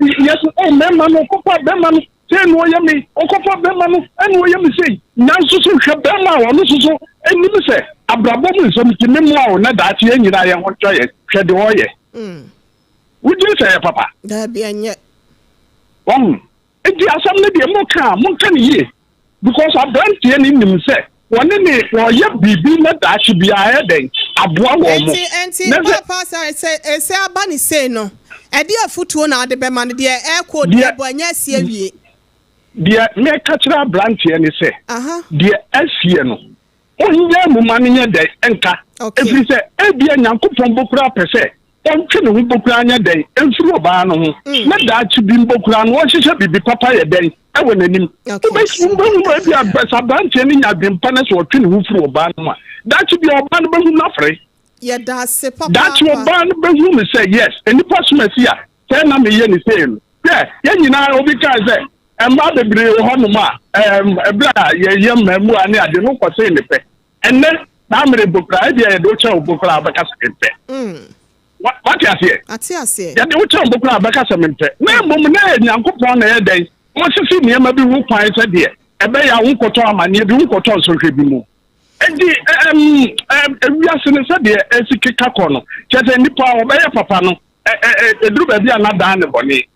[SPEAKER 11] yɛsɛ ɔ mmarima no ɔkɔfa bɛrima no sei na ɔyɛ me ɔkɔfa bɛrima no ɛna ɔyɛ me sei nanso so hwɛ bɛrima a ɔno nso so anim sɛ abrabɔ mu nsɛm nti me mmoa wo na daakye yɛn nyinaa yɛn ho ntɔ yɛn hwɛ deɛ ɔyɛ mm. wogye sɛ yɛ papa
[SPEAKER 1] daabi ɛnyɛ
[SPEAKER 11] wɔn Nti asɛm no deɛ moka a monka no yie because abranteɛ no nim sɛ wɔne ne wɔyɛ biribi na daakye biara ayɛ dɛn aboa wɔn mo.
[SPEAKER 1] Nti nti paapa sɛ sɛ ɛsɛ aba ne sei no ɛde afutuo na ade bɛma no deɛ ɛkɔ deɛ bɔ ɛnyɛ asi awie.
[SPEAKER 11] Deɛ meka kyerɛ abranteɛ ne sɛ deɛ asie no ɔnyɛ mu ma no nyɛ dɛn nka ɛfiri sɛ ebia Nyankopɔn bɔkura pɛ sɛ ɔntwe ne ho mpo koraa nyɛ dɛn mfiri ɔbaa no ho, mm. na daakye bi mpo koraa no ɔnhyehyɛ biribi papa yɛ dɛn ɛwɔ n'anim. Wobɛhu no ebi a sɛ aberanteɛ no nya adwempa no sɛ ɔtwe ne ho firi ɔbaa no mu a, daakye bi ɔbaa no bɛhu no afere. Daakye ɔbaa no bɛhu no sɛ yes, nnipa som asi a sɛ na meyɛ ne sei no. Hwɛ, yɛn nyinaa obi kae sɛ mmaa bebree wɔ hɔnom a ɛberɛ a yɛyɛ mmaamua ne ade no kɔsee ne pɛ. Ɛnnɛ, saa mmere mpo koraa, ebia yɛde wo kyɛn wo bo koraa a, wobɛka sɛ mempɛ. Wate aseɛ?
[SPEAKER 1] Ate aseɛ.
[SPEAKER 11] Yɛde wo kyɛn wo bo koraa a, wobɛka sɛ mempɛ. Na mmom na ɛyɛ Nyankopɔn na ɛyɛ dɛn? Ɔsisi nneɛma bi ho kwan sɛdeɛ ɛbɛyɛ a wonkɔtɔ amanneɛ bi, wonkɔtɔ nsɔhwɛ bi mu. Enti, ɛm, ɛm, ewiase no sɛdeɛ ɛsi keka kɔ no, kyerɛ sɛ nnipa a wɔbɛyɛ papa no, ɛ, ɛ, ɛ, ɛduru baabi a na daa ne bɔne.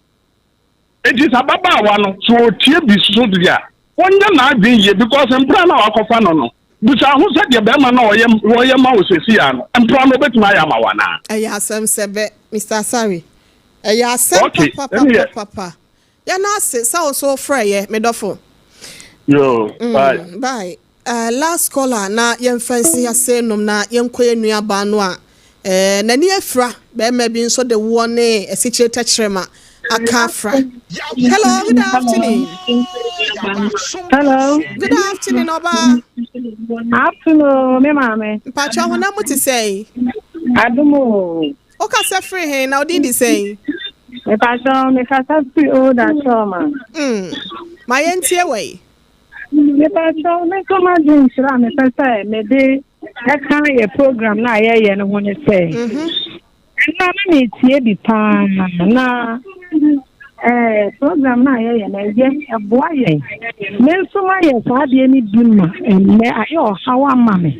[SPEAKER 11] Enti sɛ ababaawa no sɛ ɔtie bi so deɛ a, ɔnyɛ n'adwene yie because mpena no a wakɔfa no no, bisa ho sɛ deɛ bɛrima no a ɔyɛ ɔyɛ ma wo seesei ara no, mpena no ɔbɛtumi ayɛ ama wo anaa?
[SPEAKER 1] Ɛyɛ asɛm sɛ bɛ, Mister Asare. Ɛyɛ asɛm
[SPEAKER 11] Okay, ɛneɛ.
[SPEAKER 1] papapapapa. Yɛda ase sɛ wo nso wofrɛeɛ, me dɔfo.
[SPEAKER 11] Yoo, bye.
[SPEAKER 1] Bye. Eh, last caller na yɛmfa nsi ha sei nom na yɛnkɔ yɛn nua baa no a eh, n'ani afira bɛrima bi nso de woɔ ne asikyire tɛkyerɛma aka afra. Hello, good afternoon.
[SPEAKER 12] Hello.
[SPEAKER 1] Good afternoon, ɔbaa.
[SPEAKER 12] Afternoon, me maame.
[SPEAKER 1] Mpakyɛ honam mu te sɛn?
[SPEAKER 12] Adom o.
[SPEAKER 1] Wokasa firi he na wodin de sɛn?
[SPEAKER 12] Mepakyɛ mekasa firi Old Achoma.
[SPEAKER 1] Mm. Ma yɛntie wɔ yi.
[SPEAKER 12] Mepakyɛw, me nso m'adwenkyerɛ a mepɛ sɛ mede ɛka yɛ program no a yɛyɛ no ho ne sɛ, ɛnna na metie bi paa na ɛɛ program no a yɛyɛ no ɛyɛ ɛboa yɛn. Me nso mayɛ saa adeɛ no bi ma ɛnnɛ ayɛ ɔhaw ama me.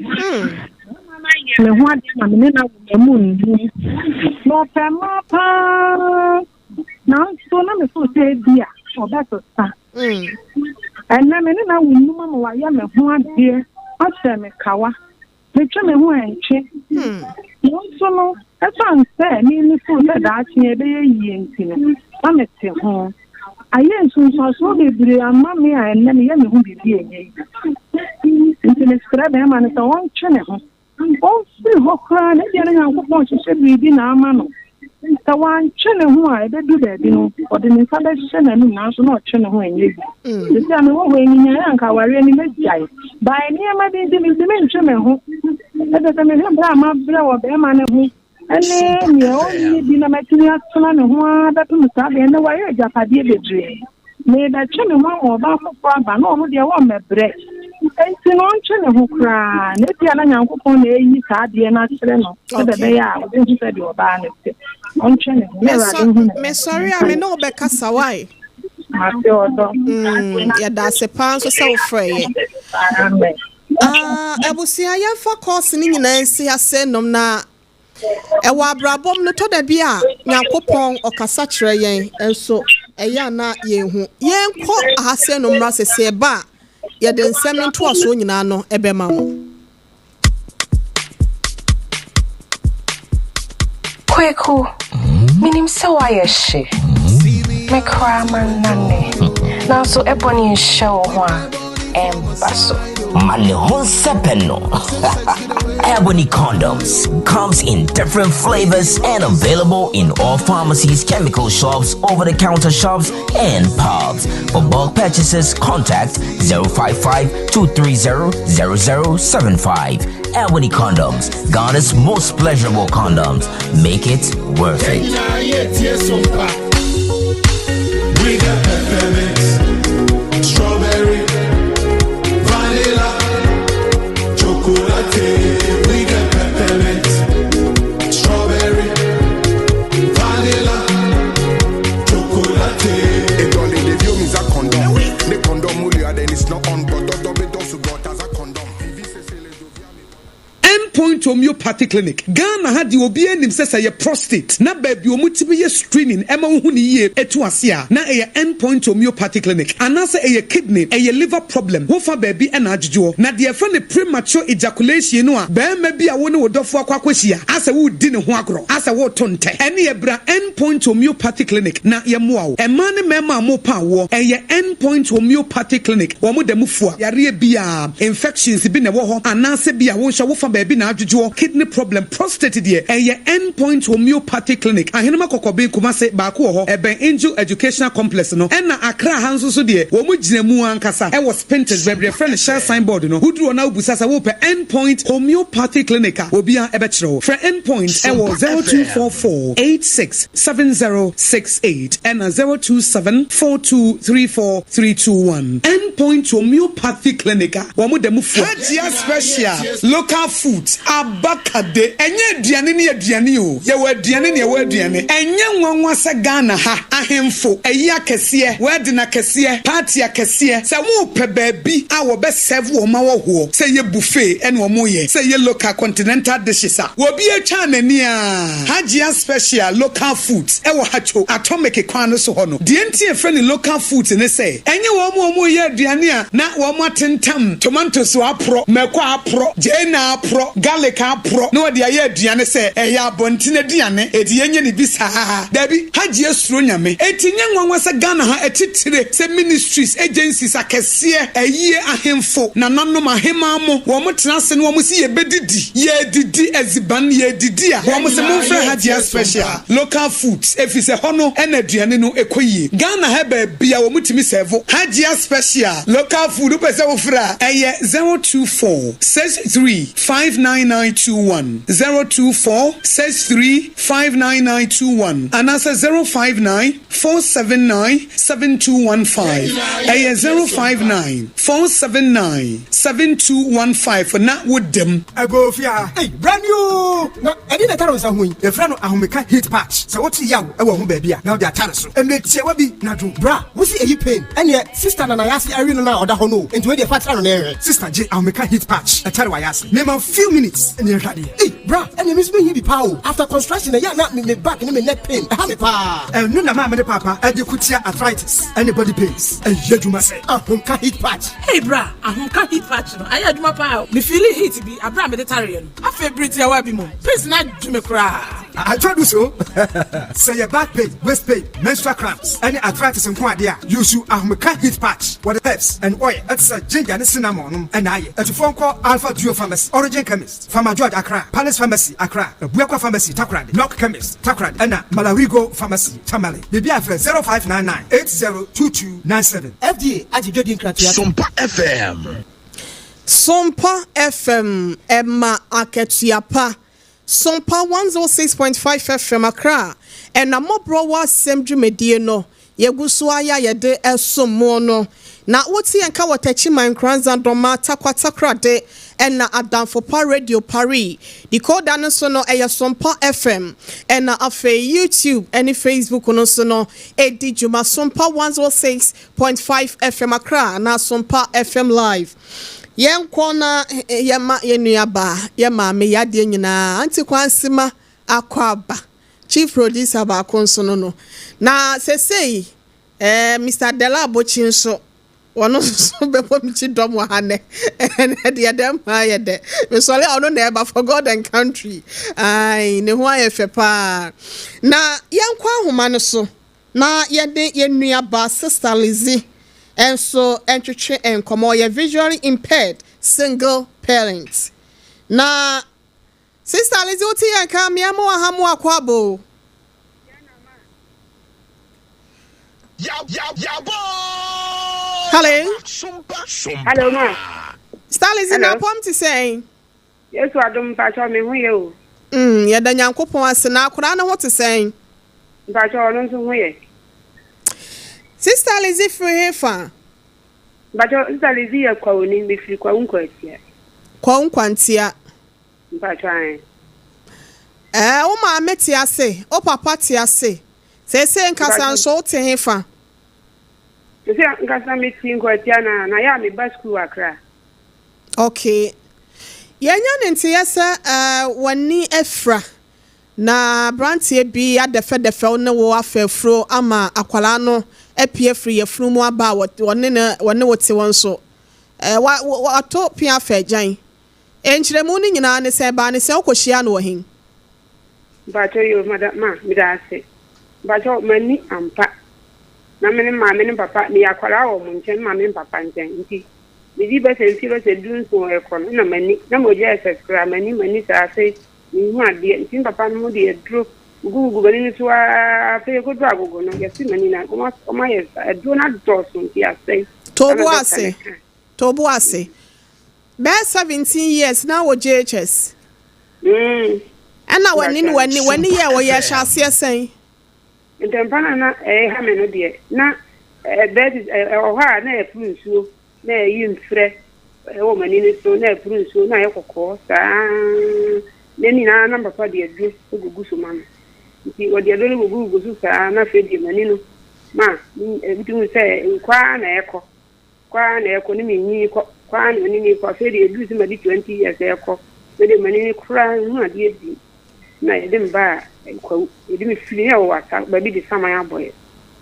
[SPEAKER 12] Ayɛ me ho adeɛ ma me ne no awo mu nnum. Na ɔpɛ mmaa paa. Nanso na mefoo sɛ ebia ɔbɛsesa. Ɛnnɛ me ne no awo nnum ama wayɛ me ho adeɛ, ahyɛ me kawa. Metwe me ho ɛntwe. Nanso no, ɛsiane sɛ me mefoo sɛ daakye ɛbɛyɛ yie nti no, na mete ho. Ayɛ nsunsuansoɔ bebree ama me a ɛnnɛ meyɛ me ho biribi a ɛnyɛ yie. Nti mesrɛ bɛrima no sɛ ɔntwe ne ho. Ɔmfiri hɔ koraa na ebia na Nyankopɔn rehyehyɛ biribi na ama no. Sɛ wantwe ne ho a, ɛbɛdu baabi no, ɔde ne nsa bɛhyɛ n'anom nanso na ɔtwe ne ho ɛnyɛ yie. Seesei a mewɔ hɔ yi, menyaeɛ a anka awareɛ no mɛgyae. By nneɛma bi nti, mentumi ntwe me ho. Ɛsɛ sɛ mehwɛ berɛ a mabrɛ wɔ barima no ho ne nea ɔnyɛ bi na matumi atena ne ho ara bɛpem saa berɛ. Ɛnnɛ wayɛ agyapadeɛ bebree. Merebɛtwe me ho ama ɔbaa foforɔ aba na ɔno deɛ wɔmmɛbrɛ. Enti no ɔntwe ne ho koraa, na ebia na Nyankopɔn na ɛreyi saa adeɛ no akyerɛ no sɛdeɛ ɛbɛyɛ a ɔbɛhu sɛdeɛ ɔbaa no te. Ɔntwe ne ho, na Awurade nhu ne mmɔbɔ.
[SPEAKER 1] Mesɔre a me ne wo bɛkasa wae.
[SPEAKER 12] Mate ɔdɔ.
[SPEAKER 1] Mm, yɛda ase paa nso sɛ wofrɛ yɛ.
[SPEAKER 12] Amen.
[SPEAKER 1] Ah, abusua yɛmfa kɔɔse no nyinaa nsi ase nom na Ɛwɔ abrabɔ mu no, tɔ da bi a Nyankopɔn ɔkasa kyerɛ yɛn nso ɛyɛ a na yɛnhu. Yɛnkɔ ahasɛɛ no mmra sɛ sɛ ɛba a yɛde nsɛm no ntoasoɔ nyinaa no ɛbɛma mo.
[SPEAKER 13] Kweku, menim sɛ woayɛ hye. Me koraa mannane. Nanso ɛbɔne nhyɛ wo ho a, ɛmba so.
[SPEAKER 14] Ma ne ho nsɛpɛ no. Ebony condoms comes in different flavors and available in all pharmacies, chemical shops, over-the-counter shops, and pubs. For bulk purchases, contact 055 230 0075. Ebony condoms, Ghana's most pleasurable condoms. Make it worth it.
[SPEAKER 15] We got peppermint, strawberry, vanilla, chocolate. We got peppermint, strawberry, vanilla, chocolate.
[SPEAKER 16] End Point Homeopathy Clinic, Ghana ha deɛ obiara nim sɛ sɛ ɛyɛ prostate na baabi a wɔtumi yɛ screening ma wohu no yie tu ase a, na ɛyɛ End Point Homeopathy Clinic. Anaasɛ ɛyɛ kidney, ɛyɛ liver problem, wofa baabi na adwodwoɔ. Na deɛ yɛfrɛ no premature ejaculation no a barima bi a wo ne wo dɔfoɔ akɔ akɔhyia asɛ woredi ne ho agorɔ, asɛ woreto ntɛ, ɛneɛ bra End Point Homeopathy Clinic na yɛmmoa wo. Mmaa ne mmarima a morepa awoɔ, ɛyɛ End Point Homeopathy Clinic, wɔn da mu fua yareɛ biara. Infections bi na ɛwɔ hɔ anaasɛ bi a wo nso wofa baabi na adwodwoɔ, kidney problem, prostate deɛ ɛyɛ End Point Homeopathy Clinic, Ahenema Kɔkɔben, Kumase, baako wɔ hɔ, ɛbɛn Angel Educational Complex no, ɛna Accra ha nso so deɛ wɔn gyina mu ankasa ɛwɔ Spintex baabi yɛfrɛ no Shell sign board no, woduru hɔ na wobisa sɛ wopɛ End Point Homeopathy Clinic a obiara ɛbɛkyerɛ wo. Frɛ End Point ɛwɔ 0244 86 7068 ɛna 027 4234 321. End Point Homeopathy Clinic a wɔn da mu fua. Hajia Special Local Foods Abakade Ɛnyɛ aduane ne aduane o, yɛwɔ aduane ne yɛwɔ aduane. Ɛnyɛ nwanwa sɛ Ghana ha ahemfo, ayi akɛseɛ, wedding akɛseɛ, party akɛseɛ, sɛ wɔpɛ baabi a wɔbɛ serve wɔn ahɔhoɔ, sɛ ɛyɛ buffet ɛna wɔyɛ, sɛ ɛyɛ local continental dishes a, obi atwa n'ani ara. Hajia Special Local Foods wɔ Hatcho, Atomic kwan no so hɔ no. Deɛ nti a yɛfrɛ no local foods ne sɛ, ɛnyɛ wɔn a wɔreyɛ aduane a na wɔatentam tomatoes aporɔ, mako aporɔ, gyeene aporɔ, garlic aporɔ na wɔde ayɛ aduane sɛ ɛyɛ abɔnten aduane, enti yɛnyɛ no bi saa. Dabi, Hajia suro Nyame. Enti nyɛ nwanwa sɛ Ghana ha atitire sɛ ministries, agencies akɛseɛ, ayie, ahemfo, nananom, ahemaa mo, wɔn tena ase na wɔn se yɛbɛdidi, yɛredidi adziban, yɛredidi a, wɔn se momfrɛ Hajia Special. Local foods efisɛ hɔ no na aduane no kɔ yie. Ghana ha baabia wɔn tumi sɛvo Hajia special local food wopɛ sɛ wofrɛ a ɛyɛ 024 63 59921, 024 63 59921 anaasɛ 059 479 7215. Ɛyɛ 059 479 7215 na woda mu.
[SPEAKER 17] Ɛgoo fie ha. Ei, bra ni oo! Na ɛdeɛn na ɛtare wo nsa ho yi? Yɛfrɛ no ahomeka heat patch. Sɛ wote yaw wɔ wo ho baabi a, na wode atare so. Mmerɛ tiawa bi na dwo. Bra, wo se ɛyi pain? Ɛneɛ sister na n'ayase awe no no a ɔda hɔ no o. Enti wei deɛ fa tra no na yɛnhwɛ. Sister gye ahomeka heat patch ɛtare w'ayase. Mema wo few minutes na yɛnhwɛ adeɛ. Ei, bra, ɛneɛ me nso mehia bi paa o. After construction ɛyɛ a na me back ne me neck pain ɛha me paa. Ɛno na maame ne paapa de ko tia arthritis ne body pains. Ɛyɛ adwuma sɛ ahomka heat patch.
[SPEAKER 18] Hey bra, ahomka heat patch no ayɛ adwuma paa o. Me feeli heat bi abere a mede tareɛ no. Afei bere tiawa bi mu, pains no adwo me koraa.
[SPEAKER 17] Atwa du so. Sɛ yɛ back pain, waist pain, menstrual cramps ne arthritis nko ade a, use ahomka heat patch. Wɔde herbs and oil te sɛ ginger ne cinnamon nom na ayɛ. Atufoɔ nkɔ Alpha Duo Pharmacy, Origin Chemist, Farmer George Accra, Palace Pharmacy Accra, Abuakwa Pharmacy Takoradi, Knock Chemist Takoradi ɛna Malarigo Pharmacy Tamale. Biribiara frɛ 0599 802297.
[SPEAKER 4] FDA agye dwadi nkratoe atom.
[SPEAKER 3] Sompa FM.
[SPEAKER 1] Sompa FM ɛma akatua pa. Sompa 106.5 FM Accra ɛna mmɔborɔ wɔ asɛm dwumadie no. yɛgu so ara yɛ a yɛde som mo no. Na wote yɛn nka wɔ Techiman, Nkoranza, Dɔma, Tarkwa, Takoradi, ɛna Adamfo Pa Radio Paris. Decoder no nso no, ɛyɛ Sompa FM. Ɛna afei YouTube ne Facebook no nso no, ɛdi dwuma Sompa 106.5 FM Accra anaa Sompa FM Live. Yɛnkɔ na yɛma yɛn nuabaa, yɛn maame, yɛn adeɛ nyinaa, Auntie Kwansima Akwaaba. Chief producer baako nso no no. Na sesei eh, Mister Dela Abokyi nso, ɔno nso bɛbɔ me kyi dɔm wɔ ha nnɛ. Ɛnɛ deɛ dɛm ha ayɛ dɛ. Mesɔre a ɔno na ɛba for God and country. Ae, ne ho ayɛ fɛ paa. Na yɛnkɔ ahoma no so na yɛne yɛn nuabaa Sister Lizzie nso ntwetwe nkɔmmɔ. Ɔyɛ visually impaired single parent. Na Sister Lizzy wote yɛn ka mmea mo aha mo akɔ aba o. Hello.
[SPEAKER 19] Hello ma.
[SPEAKER 1] Sister Lizzy na apɔm te sɛn?
[SPEAKER 19] Yesu adom mpakyɛw me ho yɛ o.
[SPEAKER 1] Mm, yɛda Nyankopɔn ase na akwadaa no ho te sɛn?
[SPEAKER 19] Mpakyɛw ɔno nso ho yɛ.
[SPEAKER 1] Sister Lizzy firi he fa?
[SPEAKER 19] Mpakyɛw Sister Lizzy yɛ Kwawuni, mefiri Kwawu Nkwantia.
[SPEAKER 1] Kwawu Nkwantia.
[SPEAKER 19] Mpakyɛw ae.
[SPEAKER 1] Ɛɛ wo maame te ase? Wo papa te ase? Seesei nkasa nso wo te he fa?
[SPEAKER 19] Seesei nkasa me te Nkwatia na na yɛ a me ba sukuu wɔ Accra.
[SPEAKER 1] Okay. Yɛanya ne nteeɛ sɛ ɛɛ w'ani afira na abranteɛ bi adɛfɛdɛfɛ wo ne wo afa afuro ama akwadaa no apue afiri yafunu mu aba a wɔne no wɔne wo te hɔ nso ɛɛ wa wato pea afa agyan. Nkyerɛmu no nyinaa ne sɛ, ɛbaa ne sɛ wokɔhyiaa no wɔ he?
[SPEAKER 19] Mpakyɛw yoo madam ma meda ase mpakyɛw m'ani ampa na me ne maame ne papa meyɛ akwadaa wɔ wɔn nkyɛn me maame ne papa nkyɛn nti medi bɛsɛ mfie bɛsɛ du nson ɛkɔ no na m'ani na mogya ɛsɛ koraa m'ani m'ani saa afei menhu adeɛ nti me papa no mo de aduro gugugugu m'ani no so aa afei ɛkɔduru agogo no yɛse m'ani na wɔn ayɛ aduro no adɔɔso nti asɛe
[SPEAKER 1] To bo ase, to bo ase. Bɛyɛ 17 years na wɔ JHS. Ɛna w'ani no w'ani w'ani yɛ wɔyɛ hyɛ aseɛ sɛn?
[SPEAKER 19] Ntɛmpa no a na ɛreha me no deɛ, na ɛbɛyɛ te sɛ ɛwɔ hɔ a na ɛporo nsuo, na ɛyi mfrɛ wɔ m'ani no so, na ɛporo nsuo, na ayɛ kɔkɔɔ saa ara. Na ne nyinaa na papa de aduro gugu so ma me. Nti wɔde aduro no gugugu so saa na afei deɛ m'ani no ma wotumi hu sɛ nkɔ ara na ɛrekɔ. Kɔ ara na ɛkɔ ne me nyin kɔ, kɔ ara na m'ani kɔ. Afei deɛ ɛduru sɛ madi 20 years ɛkɔ, me deɛ m'ani no koraa nhu adeɛ bio. Na yɛde me baa Kwawu, yɛde me firi, na yɛwɔ Wasa, baabi de saman abɔ yɛ.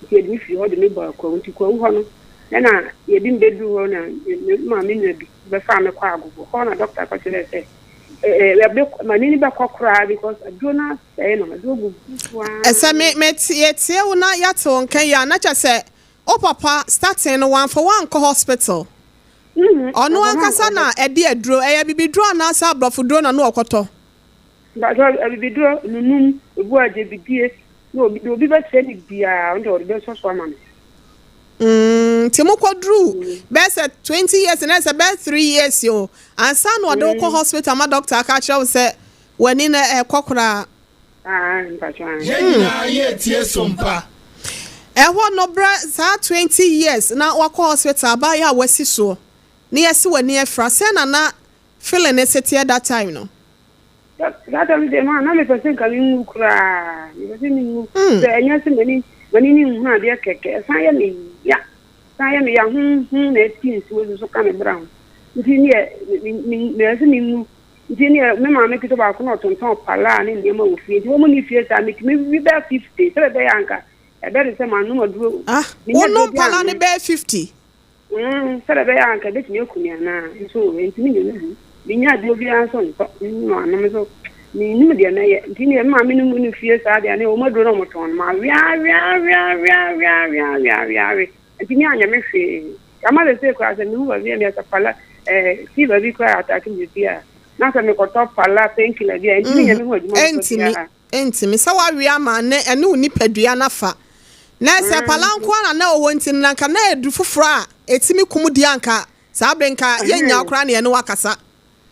[SPEAKER 19] Nti yɛde me firi hɔ de me baa Kwawu. Nti Kwawu hɔ no, ɛna yɛde me bɛduru hɔ na me maame nua bi bɛfaa me kɔɔ Agogo. Hɔ na dɔkta kɔkyerɛɛ sɛ ɛbɛ, m'ani no bɛkɔ koraa because aduro no asɛe no, aduro gugu so ara.
[SPEAKER 1] Sɛ me, me, yɛtie wo na yɛate wo nka yi a, na kyerɛ sɛ Wo papa starting no wamfa wo ankɔ hospital? Ɔno ankasa na ɛde aduro, ɛyɛ abibiduro anaasɛ aborɔfo duro na na ɔkɔtɔ?
[SPEAKER 19] Mpakyɛw abibiduro nunum, ebu a gyebidie, na obi deɛ obi bɛkyerɛ me biara ɔno deɛ ɔde bɛsɔ so ama me.
[SPEAKER 1] Mm, nti mo kɔ duru bɛyɛ sɛ 20 years na ɛsɛ bɛyɛ 3 years o, ansa na ɔde wo kɔ hospital ma doctor aka akyerɛ wo sɛ w'ani no ɛkɔ koraa.
[SPEAKER 15] Yɛn nyinaa yɛ tie sompa.
[SPEAKER 1] Ɛhɔ no berɛ saa 20 years na wakɔ hospital abaayewa a wasi soɔ na yɛse w'ani afira sɛn na na feeling no se teɛ that time no?
[SPEAKER 19] That time deɛ ma na mepɛ sɛ nka menwu koraa mepɛ sɛ menwu sɛ ɛnyɛ sɛ m'ani m'ani ne nhu adeɛ kɛkɛ ɛsan yɛ me ya san yɛ me ya honhom na ɛti nsuo nso ka me bra ho nti neɛ mepɛ sɛ menwu Nti neɛ me maame ketewa baako na ɔtontɔn palaa ne nneɛma wɔ fie nti wɔn nni fie saa metumi wi bɛyɛ 50 sɛdeɛ ɛbɛyɛ anka ɛbɛyɛ te sɛ manom aduro.
[SPEAKER 1] Ah, wonom palaa no bɛyɛ 50?
[SPEAKER 19] Mm, sɛdeɛ ɛbɛyɛ anka ɛbɛtumi aku me anaa nso ɛntumi nyɛ me hu menya aduro biara nso ntɔ manom nso mennim deɛ mɛyɛ nti neɛ me maame no mu no fie saa deɛ ne wɔn aduro na wɔtɔn no maweaweaweaweaweaweaweawe nti me anyɛ me hwee Ama sesei koraa sɛ mehu baabi a meyɛ pala eh, fever bi koraa attack me sesei a, na sɛ mekɔtɔ pala painkiller bi a, ɛntumi nyɛ me ho adwuma papa
[SPEAKER 1] Ɛntumi,
[SPEAKER 19] biara.
[SPEAKER 1] ɛntumi. Sɛ woawe ama ne ɛne wo nipadua no afa. Na sɛ pala nko ara na na ɛwɔ hɔ nti no, na anka na aduru foforɔ a ɛtumi kum deɛ anka saa bere nka yɛnnya wo koraa na yɛne wo akasa.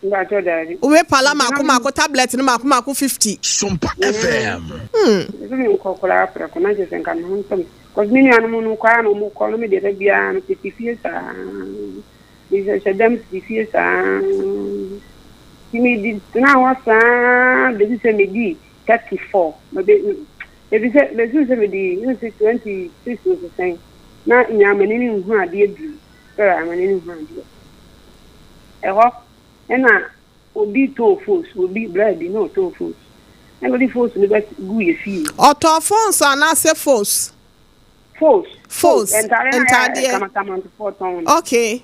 [SPEAKER 19] Mpakyɛw daabi.
[SPEAKER 1] Wowe pala mako mako tablet no mako mako 50.
[SPEAKER 3] Sompa FM.
[SPEAKER 1] Hmm.
[SPEAKER 19] Mese me nkɔ koraa prɛko na kyerɛ sɛ nka me ho ntɔ me. Cause me nuanom no kɔ ara na wɔn kɔ no me deɛ da biara no tete fie saa. Me hyehyɛ dɛm tete fie saa. Nti me di tena hɔ saa besi sɛ me di 34. Me be ebi sɛ besi sɛ me di nsi 26 nso sɛn. Na nyaa m'ani ne nhu adeɛ bio. Sɛ m'ani ne nhu adeɛ. Ɛhɔ ɛna obi tɔn fos, obi bra bi na ɔtɔn fos. Ɛna ɔde fos no bɛ gu yɛ fie.
[SPEAKER 1] Ɔtɔn fons anaasɛ fos?
[SPEAKER 19] Fos.
[SPEAKER 1] Fos.
[SPEAKER 19] Ntaadeɛ na
[SPEAKER 1] Ntaadeɛ.
[SPEAKER 19] Kamatamantofoɔ tɔn no.
[SPEAKER 1] Okay.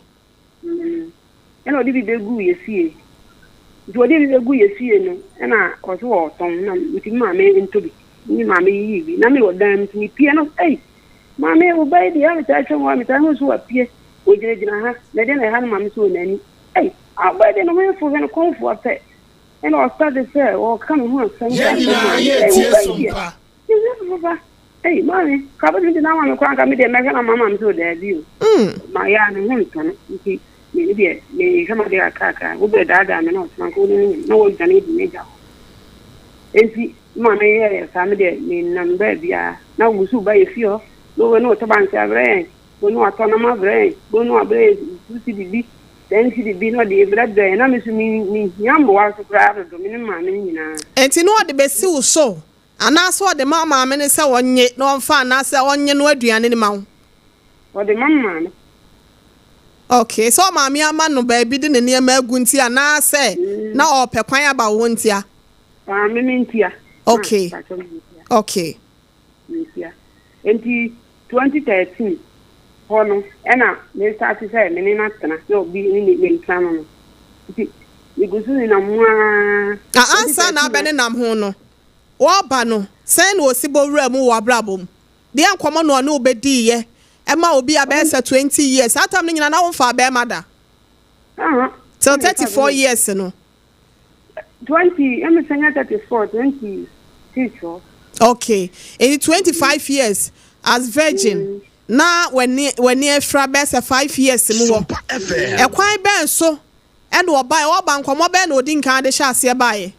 [SPEAKER 19] Ɛna ɔde bi bɛ gu yɛ fie. Nti ɔde bi bɛ gu yɛ fie no ɛna ɔso ɔtɔn na nti me maame ntɔ bi. Me maame yiyi bi na me wɔ dan mu nti me pie no ei maame wo ba yi deɛ metaa twɛn wo a metaa hu so wapue ogyinagyina ha na ɛdeɛ na ɛha no maame so wɔ n'ani ei ɔba yi deɛ ne ho yɛ fo hwɛ no kɔnfoɔ pɛ ɛna ɔstarte sɛ ɔka me ho asɛm
[SPEAKER 3] Yɛn nyinaa yɛretie Sompa.
[SPEAKER 19] Papa, ei maame, ka bɛtumi de no ama me koraa nka me deɛ mɛhwɛ no ama maame sɛ ɔdaabi o. Mayɛ a ne ho ntɔ no nti me deɛ mehwɛ m'adeɛ kakrakra wobɛdaadaa me na ɔtena nka wo ne no na wɔdwane adi m'agya hɔ. Enti maame yɛɛ saa me deɛ menam baabiara na ɔgu so ba yɛ fie hɔ na ɔwɔ ne ɔtɔ bankye abrɛ yɛn, wɔn watɔ nam abrɛ yɛn, wɔn wabrɛ yɛn two cedi bi, ten cedi bi na ɔde brɛbrɛ yɛn na me nso mehia mmoa nso koraa dodo me ne maame no nyinaa.
[SPEAKER 1] Enti na ɔde bɛsi wo so anaasɛ ɔde ma wo maame no sɛ ɔnnye na ɔmfa anaasɛ ɔnnye no aduane no ma wo?
[SPEAKER 19] Ɔde ma me maame.
[SPEAKER 1] Okay, sɛ ɔmaame ama no baabi de ne nneɛma agu nti anaasɛ na ɔrepɛ kwan aba wo hɔ ntia?
[SPEAKER 19] Maame me ntia.
[SPEAKER 1] Okay, okay.
[SPEAKER 19] Mentua. Enti 2013 hɔ no ɛna me starte sɛ me ne no atena sɛ obi ne me mentena no no. Nti megu so nenam mu ara.
[SPEAKER 1] Na ansa na abɛnenam ho no, wɔreba no, sɛn na ɔsi bɔ wuraa mu wɔ w'abrabɔ mu? Deɛn nkɔmmɔ na ɔne wo bɛdiiɛ ɛma obi a bɛyɛ sɛ 20 years, saa tam no nyinaa na womfaa bɛrima da? Till 34 years no.
[SPEAKER 19] 20, ɛmi sɛ nyɛ 34, 26 hɔ.
[SPEAKER 1] Okay, nti 25 years as virgin mm. na w'ani w'ani afira bɛyɛ sɛ 5 years mu wɔ. Ɛkwan bɛn so ɛna ɔbaeɛ ɔba nkɔmmɔ bɛn na ɔdi nkan de hyɛ aseɛ baeɛ?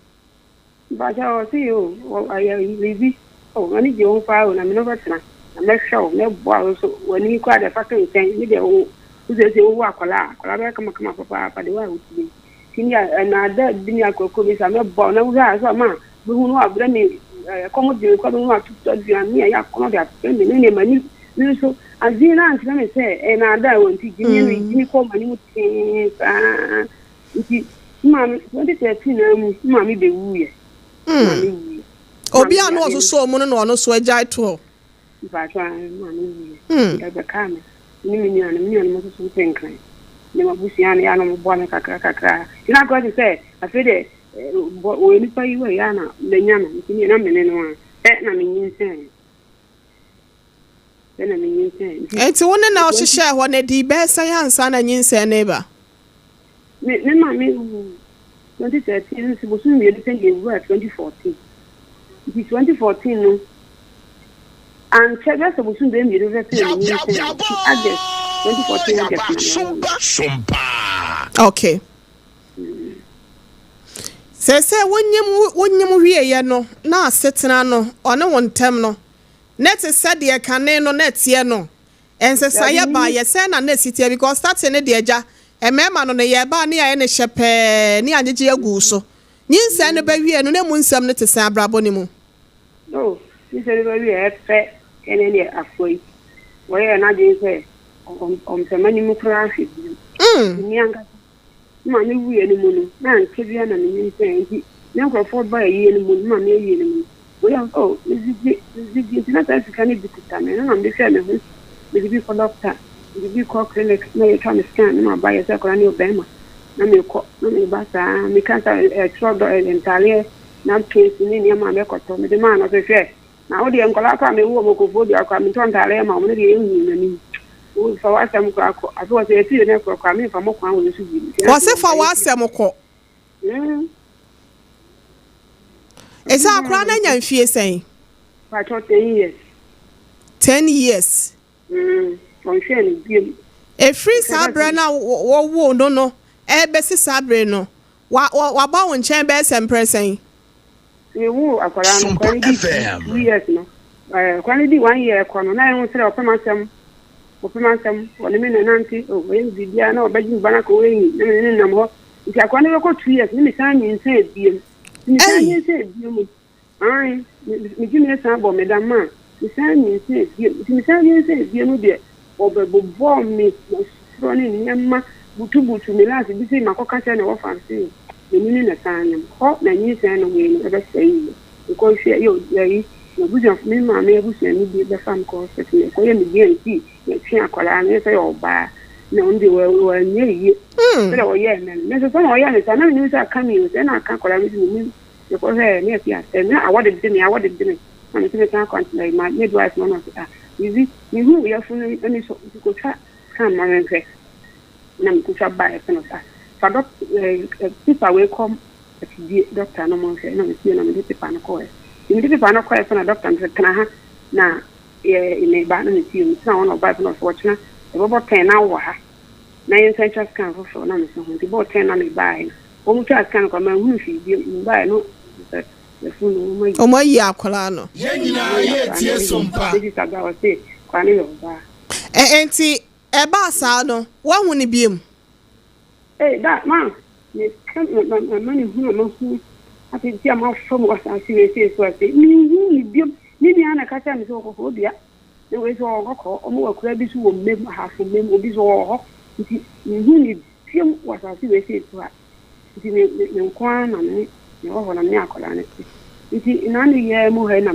[SPEAKER 19] Mpakyɛw ɔse o ɔyɛ biribi o m'ani gye wo ho paa o na me ne wo bɛtena na mɛhwɛ wo mɛboa wo nso w'ani koraa deɛ fa to nkyɛn me deɛ wo wo siesie wo wo akwadaa a akwadaa bɛyɛ kamakama papaapa de wo a wotie yi ti ne ɛnaada bi ne akurokuro bi sa mɛboa wo na wohwɛ a sɛ ɔma bɛhu no abrɛ me ɛkɔm de me kɔ bɛhu atotɔ aduane a ɛyɛ akɔnɔ de abrɛ me ne nneɛma ni me nso adwene no ankyerɛ me sɛ ɛnaada wɔ nti gyimi no gyimi kɔ m'anim tee saa Nti me maame 2013 naa mu me maame bɛwuiɛ. Me maame wuiɛ.
[SPEAKER 1] Obi a na ɔsosɔɔ mu no na ɔno nso agyae toɔ.
[SPEAKER 19] Mpakyɛ ae me maame wuiɛ. Nti ɛbɛkaa me ne me nuanom me nuanom nso so te Nkran. Ne m'abusua no yɛ a na wɔboa me kakra kakra. Nti na akɔyɛ te sɛ afei deɛ bɔ wɔ nipa yi wɔ yɛ a na manya no nti na me ne no a ɛ na menyinsɛn.
[SPEAKER 1] Enti wo ne na ɔhyehyɛɛ hɔ no dii bɛyɛ sɛn ansa na nyinsɛn no reba?
[SPEAKER 19] Me me maame wuu 2013 nso bosom mmienu pɛ na ewura 2014. Nti 2014 no ankyɛ bɛyɛ sɛ bosom bɛyɛ mmienu pɛ pɛ na menyinsɛn nti August 2014 August na mewoo
[SPEAKER 1] no. Okay. Seesei wonyim wonyim wieeɛ no na asetena no ɔne wo ntam no na ɛte sɛ deɛ kane no na ɛteɛ no nsesaeɛ baeɛ sɛn na na ɛsi teɛ because starting no deɛ agya mmarima no no yɛɛba a ne yɛayɛ no hyɛ pɛɛ ne yɛagyegye agu wo so nyinsɛn no bɛwie no na emu nsɛm no te sɛn abrabɔ no mu.
[SPEAKER 19] Oh nyinsɛn no bɛwie pɛ ɛne deɛ akoa yi wɔyɛɛ n'adwene sɛ ɔmpɛ m'anim koraa hwɛ bio nti me ankasa Me maame wuiɛ no mu no, na ankyɛ biara na menyinsɛn nti na nkurɔfoɔ ba ayie no mu no, me maame ayie no mu no, wɔyɛ a oh, medzidzi, medzidzi nti na saa sika no bi kuta me, ɛno na mede hwɛɛ me ho, mede bi kɔ dɔkta, mede bi kɔ clinic na yɛtwa me scan na maba yɛ sɛ akwadaa no yɛ ɔbarima na mekɔ na meba saa, meka sɛ ɛtwerɛ dɔ ntaadeɛ, napkins ne nneɛma a mɛkɔtɔ mede maa no ɔsɛ hwɛ Na wo deɛ nkwadaa koraa mewo wɔn kofoɔ dua koraa mentɔ ntaadeɛ ma wɔn ne deɛ yɛnhunu m'anim. Wo fa w'asɛm koraa kɔ. Afei wɔsɛ yɛtu yɛn korɔ koraa memfa mo kwan wei so bio.
[SPEAKER 1] Wɔse fa w'asɛm kɔ. Ɛsɛ akwadaa no anya mfie sɛn?
[SPEAKER 19] Pakyɛ 10 years.
[SPEAKER 1] 10 years.
[SPEAKER 19] Ɔnhwɛɛ no biom.
[SPEAKER 1] Ɛfiri saa berɛ no a wɔwoo no no ɛrebɛsi saa bere no, Wa, wa, waba wo nkyɛn bɛyɛ sɛ mprɛ sɛn?
[SPEAKER 19] Mewoo akwadaa no, akwadaa no dii 2 years no, ɛɛ, akwadaa no dii 1 year kɔ no, na ɛho sɛ ɔpɛ m'asɛm, ɔpɛ m'asɛm, ɔne me na nante, oh, ɔyɛ me biribiara, na ɔbɛgye me ba no akɔ wei, na me ne no nam hɔ. Nti akwadaa no bɛkɔ 2 years, ne mesan nyinsɛn biom. Mesan nyinsɛn biom. Ae, me, megye me san bɔ me dam a, mesan nyinsɛn biom. Nti mesan nyinsɛn biom no deɛ, wɔbɛbobɔɔ me masuforɔ ne nneɛma butubutu me last bi sei makɔka kyerɛ ne wɔfa se mene ne na san nyem. Hɔ na nyinsɛn no wei no ɛbɛsɛe yɛ. Mekɔhwɛ yɛ ayi, m'abusuafo, me maame abusuani bi bɛfa me kɔ hospital, yɛkɔyɛ me D&C, yɛtwe akwadaa no, yɛ sɛ yɛ ɔbaa. Na ɔno deɛ wanyɛ yie. Sɛdeɛ ɔyɛɛ me no, me nso sɛdeɛ ɔyɛɛ me saa, na menim sɛ aka me o, sɛ na aka akwadaa no nso menim. Mekɔhwɛɛ na ɛfi asɛm na awɔ dede me awɔ dede me na mese mesan akɔ na ma midwife no na ɔse ah Lizzy mehu wo yafunu ani so nti kotwa scan ma menhwɛ na mekotwa baeɛ sɛ na ɔse ah fa dɔk eh, paper wei kɔ atidie dɔkta no monhwɛ na mesie na mede paper no kɔɛ nti mede paper no kɔɛ sɛ na dɔkta no sɛ tena ha na yɛ meba na mesie metena hɔ na ɔbaeɛ sɛ na ɔse ɔkyena ɛbɛbɔ tɛn na wowɔ ha na yɛnsan twa scan foforɔ na mese ho nti bɔɔ tɛn na mebaeɛ no Wɔn twaa scan koraa manhunu hwee bio mebaeɛ no sɛ yafunu no wɔn ayi.
[SPEAKER 1] Wɔn ayi akwadaa no.
[SPEAKER 3] Yɛn nyinaa yɛ tie so mpa.
[SPEAKER 19] Sister bra ɔse akwadaa no yɛ ɔbaa.
[SPEAKER 1] Ɛ nti ɛbaa saa no woahu no biom?
[SPEAKER 19] Ei da ma meka m'amanehunu a mahunu atete a mafa mu wɔ asase wei sei so ase menhuu no biom me nua na ɛka kyerɛɛ me sɛ ɔkɔ Koforidua na wei nso ɔwɔ Nkɔkɔɔ wɔn wɔ akuraa bi so wɔ Mmem Ahafo Mmem obi nso ɔwɔ hɔ nti menhuu no Team wɔ asase wei sei so a, nti me me me nko ara na me me wɔ hɔ na me ne akwadaa no te. Nti nnaano yi ara mu ha yi na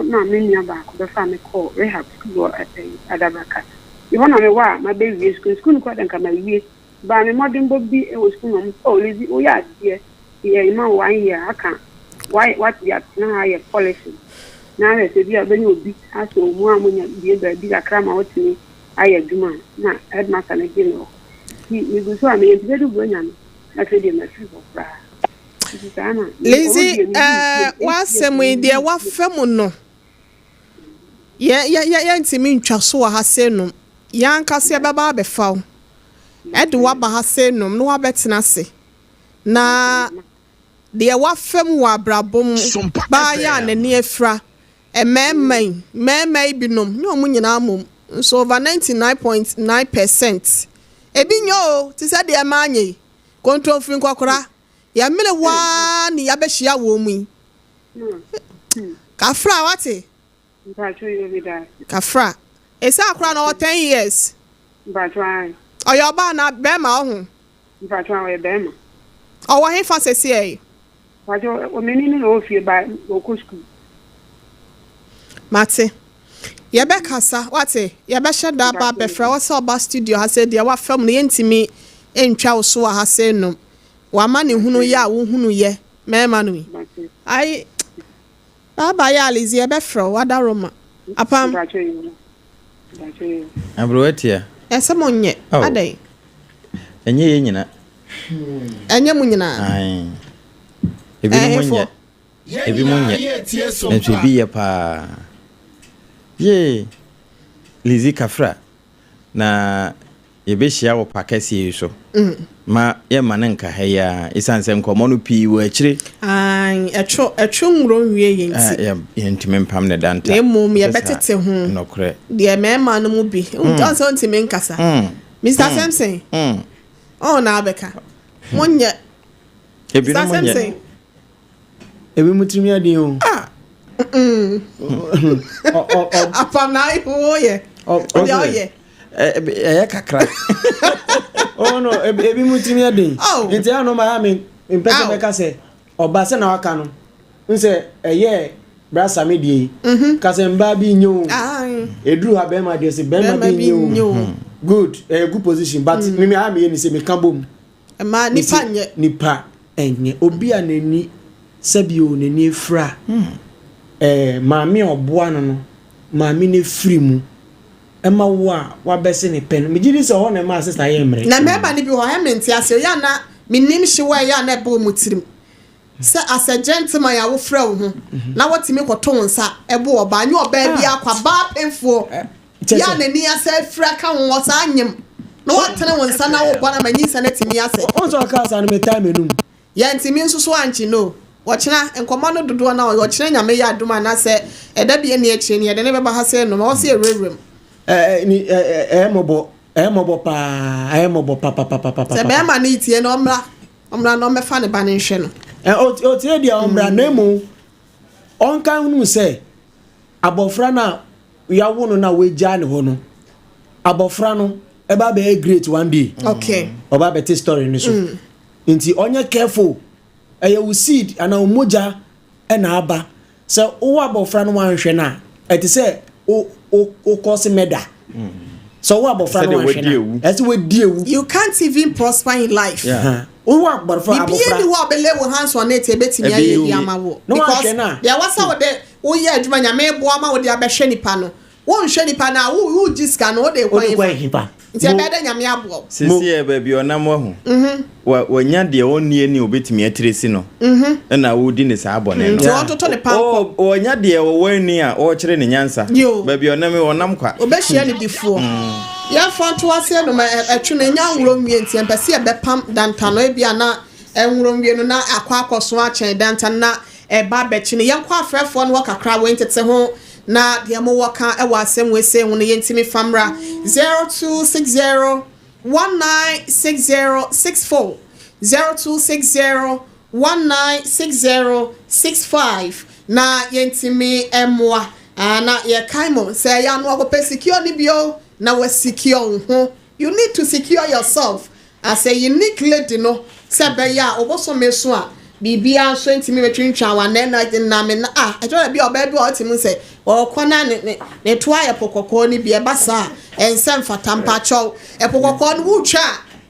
[SPEAKER 19] na me nua baako bɛfaa me kɔɔ rehab sukuu wɔ ɛyi Adabraka. Nti hɔ na mewɔ a mabɛwie sukuu. Sukuu no koraa deɛ nka mawie. Baa me mmɔdenbɔ bi wɔ sukuu no mu, oh Lizzy woyɛ adeɛ, nti yɛma wo one year aka wayɛ wate atena ha ayɛ polishing na ahwɛ sɛ bi a wobɛnya obi asɔ wo mu a monya bie baabi kakra ma wotumi ayɛ adwuma a na headmaster no gye me wɔ hɔ. Nti megu so a meyɛ nti bɛdu Buronya no na afei deɛ mafiri hɔ koraa. Nti saa na me ɔno
[SPEAKER 1] Lizzy,
[SPEAKER 19] deɛ meyi ne
[SPEAKER 1] eh,
[SPEAKER 19] tiam, eight years
[SPEAKER 1] w'asɛm
[SPEAKER 19] no
[SPEAKER 1] yi
[SPEAKER 19] meyi
[SPEAKER 1] deɛ
[SPEAKER 19] ne tiam.
[SPEAKER 1] wafa mu no, yɛ, yɛ, yɛ, yɛntumi ntwa so wɔ ha sei nom. Yɛn ankasa yɛbɛba abɛfa wo, ɛde wo aba ha sei nom na woabɛtena ase. Na deɛ wafa mu wɔ abrabɔ mu, baa yɛ a n'ani afira, Mmarima yi, mmarima yi binom, nyɛ wɔn nyinaa mmom, nso over 99.9 percent. Ebi nyɛ o, te sɛ deɛ mmaa nyɛ yi. Kontomfiri nkɔkora, yɛmene hɔ ara ne yɛabɛhyia wɔn mu yi. Kafra, wate? Kafra. Ɛsɛ akora na ɔwɔ 10 years. Ɔyɛ ɔbaa na bɛrima ɔho.
[SPEAKER 19] Mpatsɔ ɔyɛ bɛrima.
[SPEAKER 1] Ɔwɔ hefa sɛsiɛ?
[SPEAKER 19] Mpatsɔ ɔmani no na ɔwɔ fie ba ɔkɔ sukuu.
[SPEAKER 1] Mate. Yɛbɛkasa wate yɛbɛhyɛ da aba abɛfrɛ wo sɛ ɔba studio ha sɛ deɛ wafa mu no yɛntumi ntwa wo so wɔ ha sɛ nom w'amanehunu yɛ a wohunu yɛ mɛɛma no yi ayi Bye bye yɛ Alizi yɛbɛfrɛ wo wadaroma apam.
[SPEAKER 5] Aberewa tia.
[SPEAKER 1] Ɛsɛ mo nyɛ adɛn.
[SPEAKER 5] Ɛnyɛ yɛ nyina.
[SPEAKER 1] Ɛnyɛ mo nyinaa.
[SPEAKER 5] Ae. Ebinom nyɛ. Ebinom nyɛ. Nanso ebi yɛ paa. Yee. Lizzy Kafra. Na yɛbɛhyia wɔ pa kɛseɛ yi so. Ma yɛmma no nka ha yi ara. Ɛsiane sɛ nkɔmmɔ no pii wɔ akyire.
[SPEAKER 1] Ae, ɛtwo, ɛtwo nwuro nwie yɛn ti.
[SPEAKER 5] Yɛntumi mpam ne danta.
[SPEAKER 1] Na mmom yɛbɛtete ho.
[SPEAKER 5] Nokorɛ.
[SPEAKER 1] Deɛ mmarima no mu bi. Ɔn sɛ ɔntumi nkasa. Mister Simpson. Ɔn na abɛka. Mo nyɛ.
[SPEAKER 5] Ebinom nyɛ.
[SPEAKER 4] Ebi mu tirim yɛ den o.
[SPEAKER 1] Ah. Apam na wo yɛ. Ɔde ɔyɛ.
[SPEAKER 5] Ɛyɛ kakra.
[SPEAKER 4] Oh no, ebi mu tirim yɛ den. Nti ɛyɛ no ma ya me mpɛ sɛ mɛka sɛ ɔba sɛ na waka no. N sɛ ɛyɛ bra same deɛ yi. Mhm. Ka sɛ mbaa bi nyɛ o. Eduru ha bɛrima deɛ sɛ bɛrima bi nyɛ o. Mhm. Good, ɛyɛ good position but mm. mimi a meyɛ ni sɛ meka bom.
[SPEAKER 1] Mmaa nipa nyɛ.
[SPEAKER 4] Nipa ɛnyɛ obi a n'ani sɛbi o n'ani efura. Hmm. Ɛɛ maame a ɔboa no no maame no efiri mu ɛma wo a wabɛse ne pɛ no megye di sɛ ɔhɔ na ɛmaa sista yɛ mmerɛ.
[SPEAKER 1] Na mmarima no bi wɔ hɔ ɛme nte aseɛ yɛ ana menim hyew a ɛyɛ a na ɛbɔ wɔn tirim. Sɛ as a gentleman a wofrɛ wo ho na watumi kɔto wo nsa bo ɔbaa, nyɛ ɔbaa bi ara kwa, baa pemfoɔ bi a n'ani asa afiri aka ho, ɔsaa nyem na watene wo nsa na wobɔ no ama nyinsɛn atumi asɛ.
[SPEAKER 4] Wohu sɛ ɔkaa saa no metaa m'anum.
[SPEAKER 1] Yɛntumi nso so ankye no o. Ɔkyena, nkɔmmɔ no dodoɔ no ara, ɔkyena Nyame yɛ adom anaasɛ ɛda bi ɛnni akyire no, yɛde no bɛba ha sɛ nnoma, ɛwɔ sɛ yɛwurawura mu.
[SPEAKER 4] Ɛyɛ mmɔbɔ, ɛyɛ mmɔbɔ paa, ɛyɛ mmɔbɔ papapapapapa.
[SPEAKER 1] Sɛ bɛrima no retie no, ɔmmra, ɔmmra na ɔmmɛfa ne ba no nhwɛ no.
[SPEAKER 4] Ɔtie deɛ ɔmmra, na mmom ɔnka nhunu sɛ abɔfra no a yɛawo no no a wɔagyaa ne hɔ no, abɔfra no ɛba bɛyɛ great one day.
[SPEAKER 1] Okay.
[SPEAKER 4] Ɔba bɛte story no so. Nti ɔnyɛ careful. Ɛyɛ wo seed anaa wo mogya na aba. Sɛ wowɔ abɔfra no wanhwɛ no a, ɛte sɛ wo wo wo cause murder. Sɛ wowɔ abɔfra no wanhwɛ no a, ɛsɛ wadi ewu.
[SPEAKER 1] You can't even prosper in life.
[SPEAKER 4] Yeah. Wowɔ abɔfra abɔfra.
[SPEAKER 1] Biribiara ni hɔ a ɔbɛlay wo hands on it ebetumi ayɛ bi ama wo. Because deɛ ɛwɔ sɛ wode woyɛ adwuma Nyame boa ma wode abɛhwɛ nipa no, Wonhwɛ nipa no a, wo wogye sika no, wode rekɔ hefa? Nti ɛbɛyɛ dɛ Nyame aboa wo.
[SPEAKER 5] Seesei baabi a ɔnam wahu. Wanya deɛ ɔnni ani a ɔbɛtumi atiresi no na ɔredi ne saa bɔne no.
[SPEAKER 1] Nti ɔntoto ne pankɔ.
[SPEAKER 5] Wanya deɛ ɔwɔ ani a ɔrekyerɛ ne nyansa. Baabi a ɔnam yi, ɔnam kwa.
[SPEAKER 1] Ɔbɛhyia ne difoɔ. Yɛmfa nto aseɛ nom, ɛtwe no ɛnya nworɔ nwie nti yɛmpɛ sɛ yɛbɛpam danta no, ebia na ɛnworɔ nwie no na akɔ akɔso akyɛn danta no na ɛba abɛkye no. Yɛnkɔ afrɛfoɔ no hɔ kakra, wei ntete ho Na deɛ mowɔ ka wɔ asɛm wei sei ho no yɛntumi fa mmra 0260 196064 0260 196065 na yɛntumi mmoa. Ah, na yɛkae mo sɛ ɛyɛ ano akɔpɛ secure no bio na wasecure wo ho. You need to secure yourself as a unique lady no sɛ ɛbɛyɛ a wo bosome so a biribiara nso ntumi bɛtwintwan w'anan na na me na ah ɛtɔ da bi a ɔbaa bi a ɔte mu sɛ ɔkɔ na ne ne ne to ayɛ po kɔkɔɔ no bi ɛba saa a ɛnsɛ mfata mpakyɛw ɛpo kɔkɔɔ no wotwa a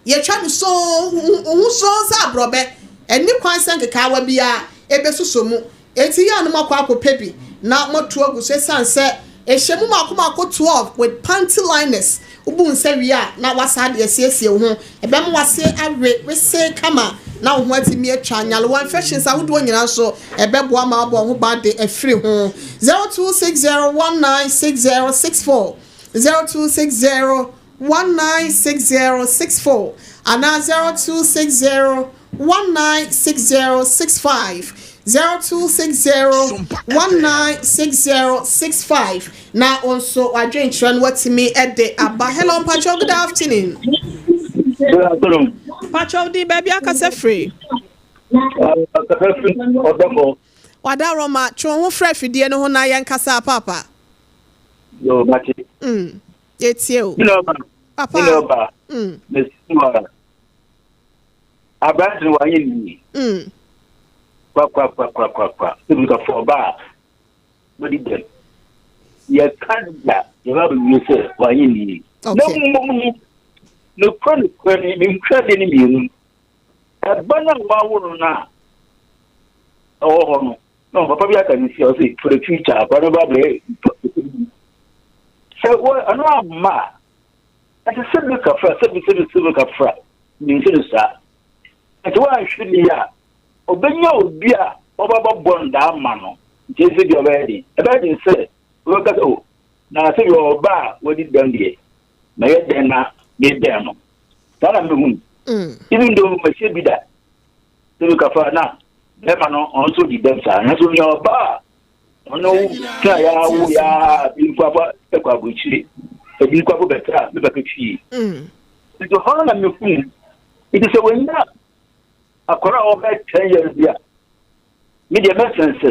[SPEAKER 1] yɛtwa no soo wo ho soo sɛ aborɔbɛ ɛnni kwan sɛ nkekaawa biara ɛbɛsosɔ mu Enti yɛ a na moakɔ akɔpɛ bi na moatu agu so esiane sɛ ɛhyɛ mu mmaako mmaako 12 with panty liners. Wobu nsa wie a na woasan de asiesie wo ho. Ɛbɛma w'ase awe wesee kama na wo ho atumi atwa. Nyarewa, infections, ahodoɔ nyinaa nso ɛbɛboa ma woabɔ wo ho ban de afiri ho. 0260196064 0260 196064 anaa 0260 196065 0260 196065 na wo nso w'adwenkyerɛ no watumi de aba. Hello mpakyɛw good afternoon.
[SPEAKER 20] Good afternoon.
[SPEAKER 1] Mpakyɛw din baabi akasa firi.
[SPEAKER 20] Akasa firi ɔdɔkɔ.
[SPEAKER 1] Wada Roma twe wo ho frɛ afidie no ho na yɛnkasa paapa.
[SPEAKER 20] Yo mate.
[SPEAKER 1] Mm. Yɛtie o.
[SPEAKER 20] Me nua ba.
[SPEAKER 1] Papa.
[SPEAKER 20] Me nua ba.
[SPEAKER 1] Mm.
[SPEAKER 20] Mesi wa. Aberante no wanyɛ ne yie.
[SPEAKER 1] Mm.
[SPEAKER 20] Kwa kwa kwa kwa kwa kwa. Ebi ka fɔ ɔba a bɛdi dɛm. Yɛka da yɛba bɛwie sɛ wanyɛ ne yie.
[SPEAKER 1] Okay.
[SPEAKER 20] Na mmom no, nokorɛ nokorɛ ni, menhwɛ adeɛ no mmienu. Ɛba no a wawo no no a ɛwɔ hɔ no, na papa bi aka ne si a ɔsɛ for the future akora no ba bɛyɛ sɛ wɔ ɛno amma a ɛsɛ sɛ bi kafra sɛ bi sɛ bi sɛ bi kafra ne nse no saa ɛsɛ wɔanhwɛ ni a ɔbɛnya obi a ɔba bɛbɔ no daa ma no nti ɛsɛ bi ɔbɛyɛ den ɛbɛyɛ den sɛ ɔbɛka sɛ o na sɛ bi ɔba a wadi dɛm deɛ mɛyɛ dɛn na mebɛn no saa na mehu even though mahyɛ bi da sɛ bi kafra na bɛrima no ɔno nso di dɛm saa nanso nea ɔba a ɔno tena yɛ awo yɛ a bi nkɔ afɔ ɛkɔ aburukyire ebi nkɔ afɔ bɛtɛ a bɛbɛ kɛ fie nti hɔ no na mehu nti sɛ wɔnya akɔrɔ a ɔbɛ ten years bi a me deɛ mɛsɛn sɛ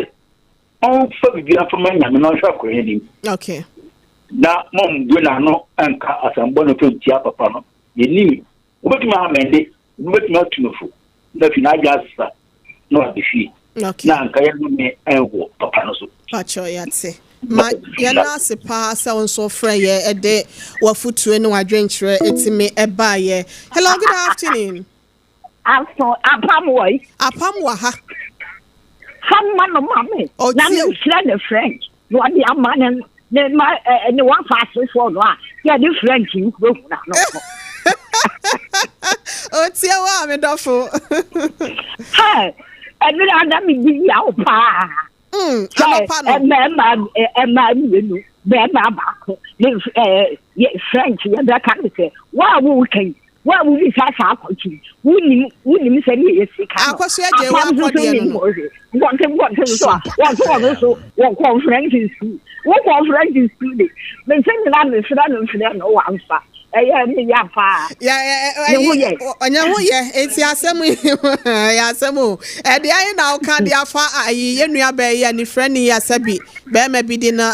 [SPEAKER 20] ɔmfa biribi afa ma nyame na ɔnhwɛ akɔrɔ anim
[SPEAKER 1] okay
[SPEAKER 20] na mɔmbue n'ano nka asɛmbɔ no fɛ ntia papa no yɛnim wobɛtumi amɛnde wobɛtumi atu no fo na afei n'adwene asesa na waba fie na anka yɛnnome wɔ papa no so.
[SPEAKER 1] Pakyɛw yɛate. Ma yɛn ase paa sɛ wo nso frɛ yɛ ɛde w'afutue ne w'adwenkyerɛ ɛtumi ɛbaa yɛ. Hello, good afternoon.
[SPEAKER 21] Aso apam wɔ yi.
[SPEAKER 1] Apam wɔ ha.
[SPEAKER 21] Fa ma no ma me. Na me nkyerɛ ne French. Na ɔde ama ne ne ma ɛ ne wafa asefoɔ no a yɛde French yi hurahura no.
[SPEAKER 1] Otie wo a me dɔfo.
[SPEAKER 21] Hɛ ɛnura na me di yaw paa.
[SPEAKER 1] Mm,
[SPEAKER 21] Sɛ mmarima mmaa mmienu barima baako ne ɛɛ French yɛbɛka ne sɛ wo a woka yi. Wo a wobisa saa akɔto yi, wonim wonim sɛdeɛ yɛsi ka no.
[SPEAKER 1] Akɔso agye
[SPEAKER 21] Apam
[SPEAKER 1] wo
[SPEAKER 21] nso so
[SPEAKER 1] akɔdeɛ no
[SPEAKER 21] nim
[SPEAKER 1] no.
[SPEAKER 21] hɔ hwee. Nkɔnten nkɔnten nso a, wɔso wɔn so wɔkɔ French school. Wokɔ French school de, mese nyina mefrɛ no mfrɛ no wamfa. Ɛyɛ me ya paa.
[SPEAKER 1] Yɛ
[SPEAKER 21] Ne ho
[SPEAKER 1] ɛyi
[SPEAKER 21] yɛ.
[SPEAKER 1] ɔnyɛ ho yɛ eti asɛm yi ɛyɛ asɛm o. Ɛde ayi na ɔka de afa ayi yɛ nua bɛɛ yi a ne frɛ ne yi asɛbi bɛrima bi de na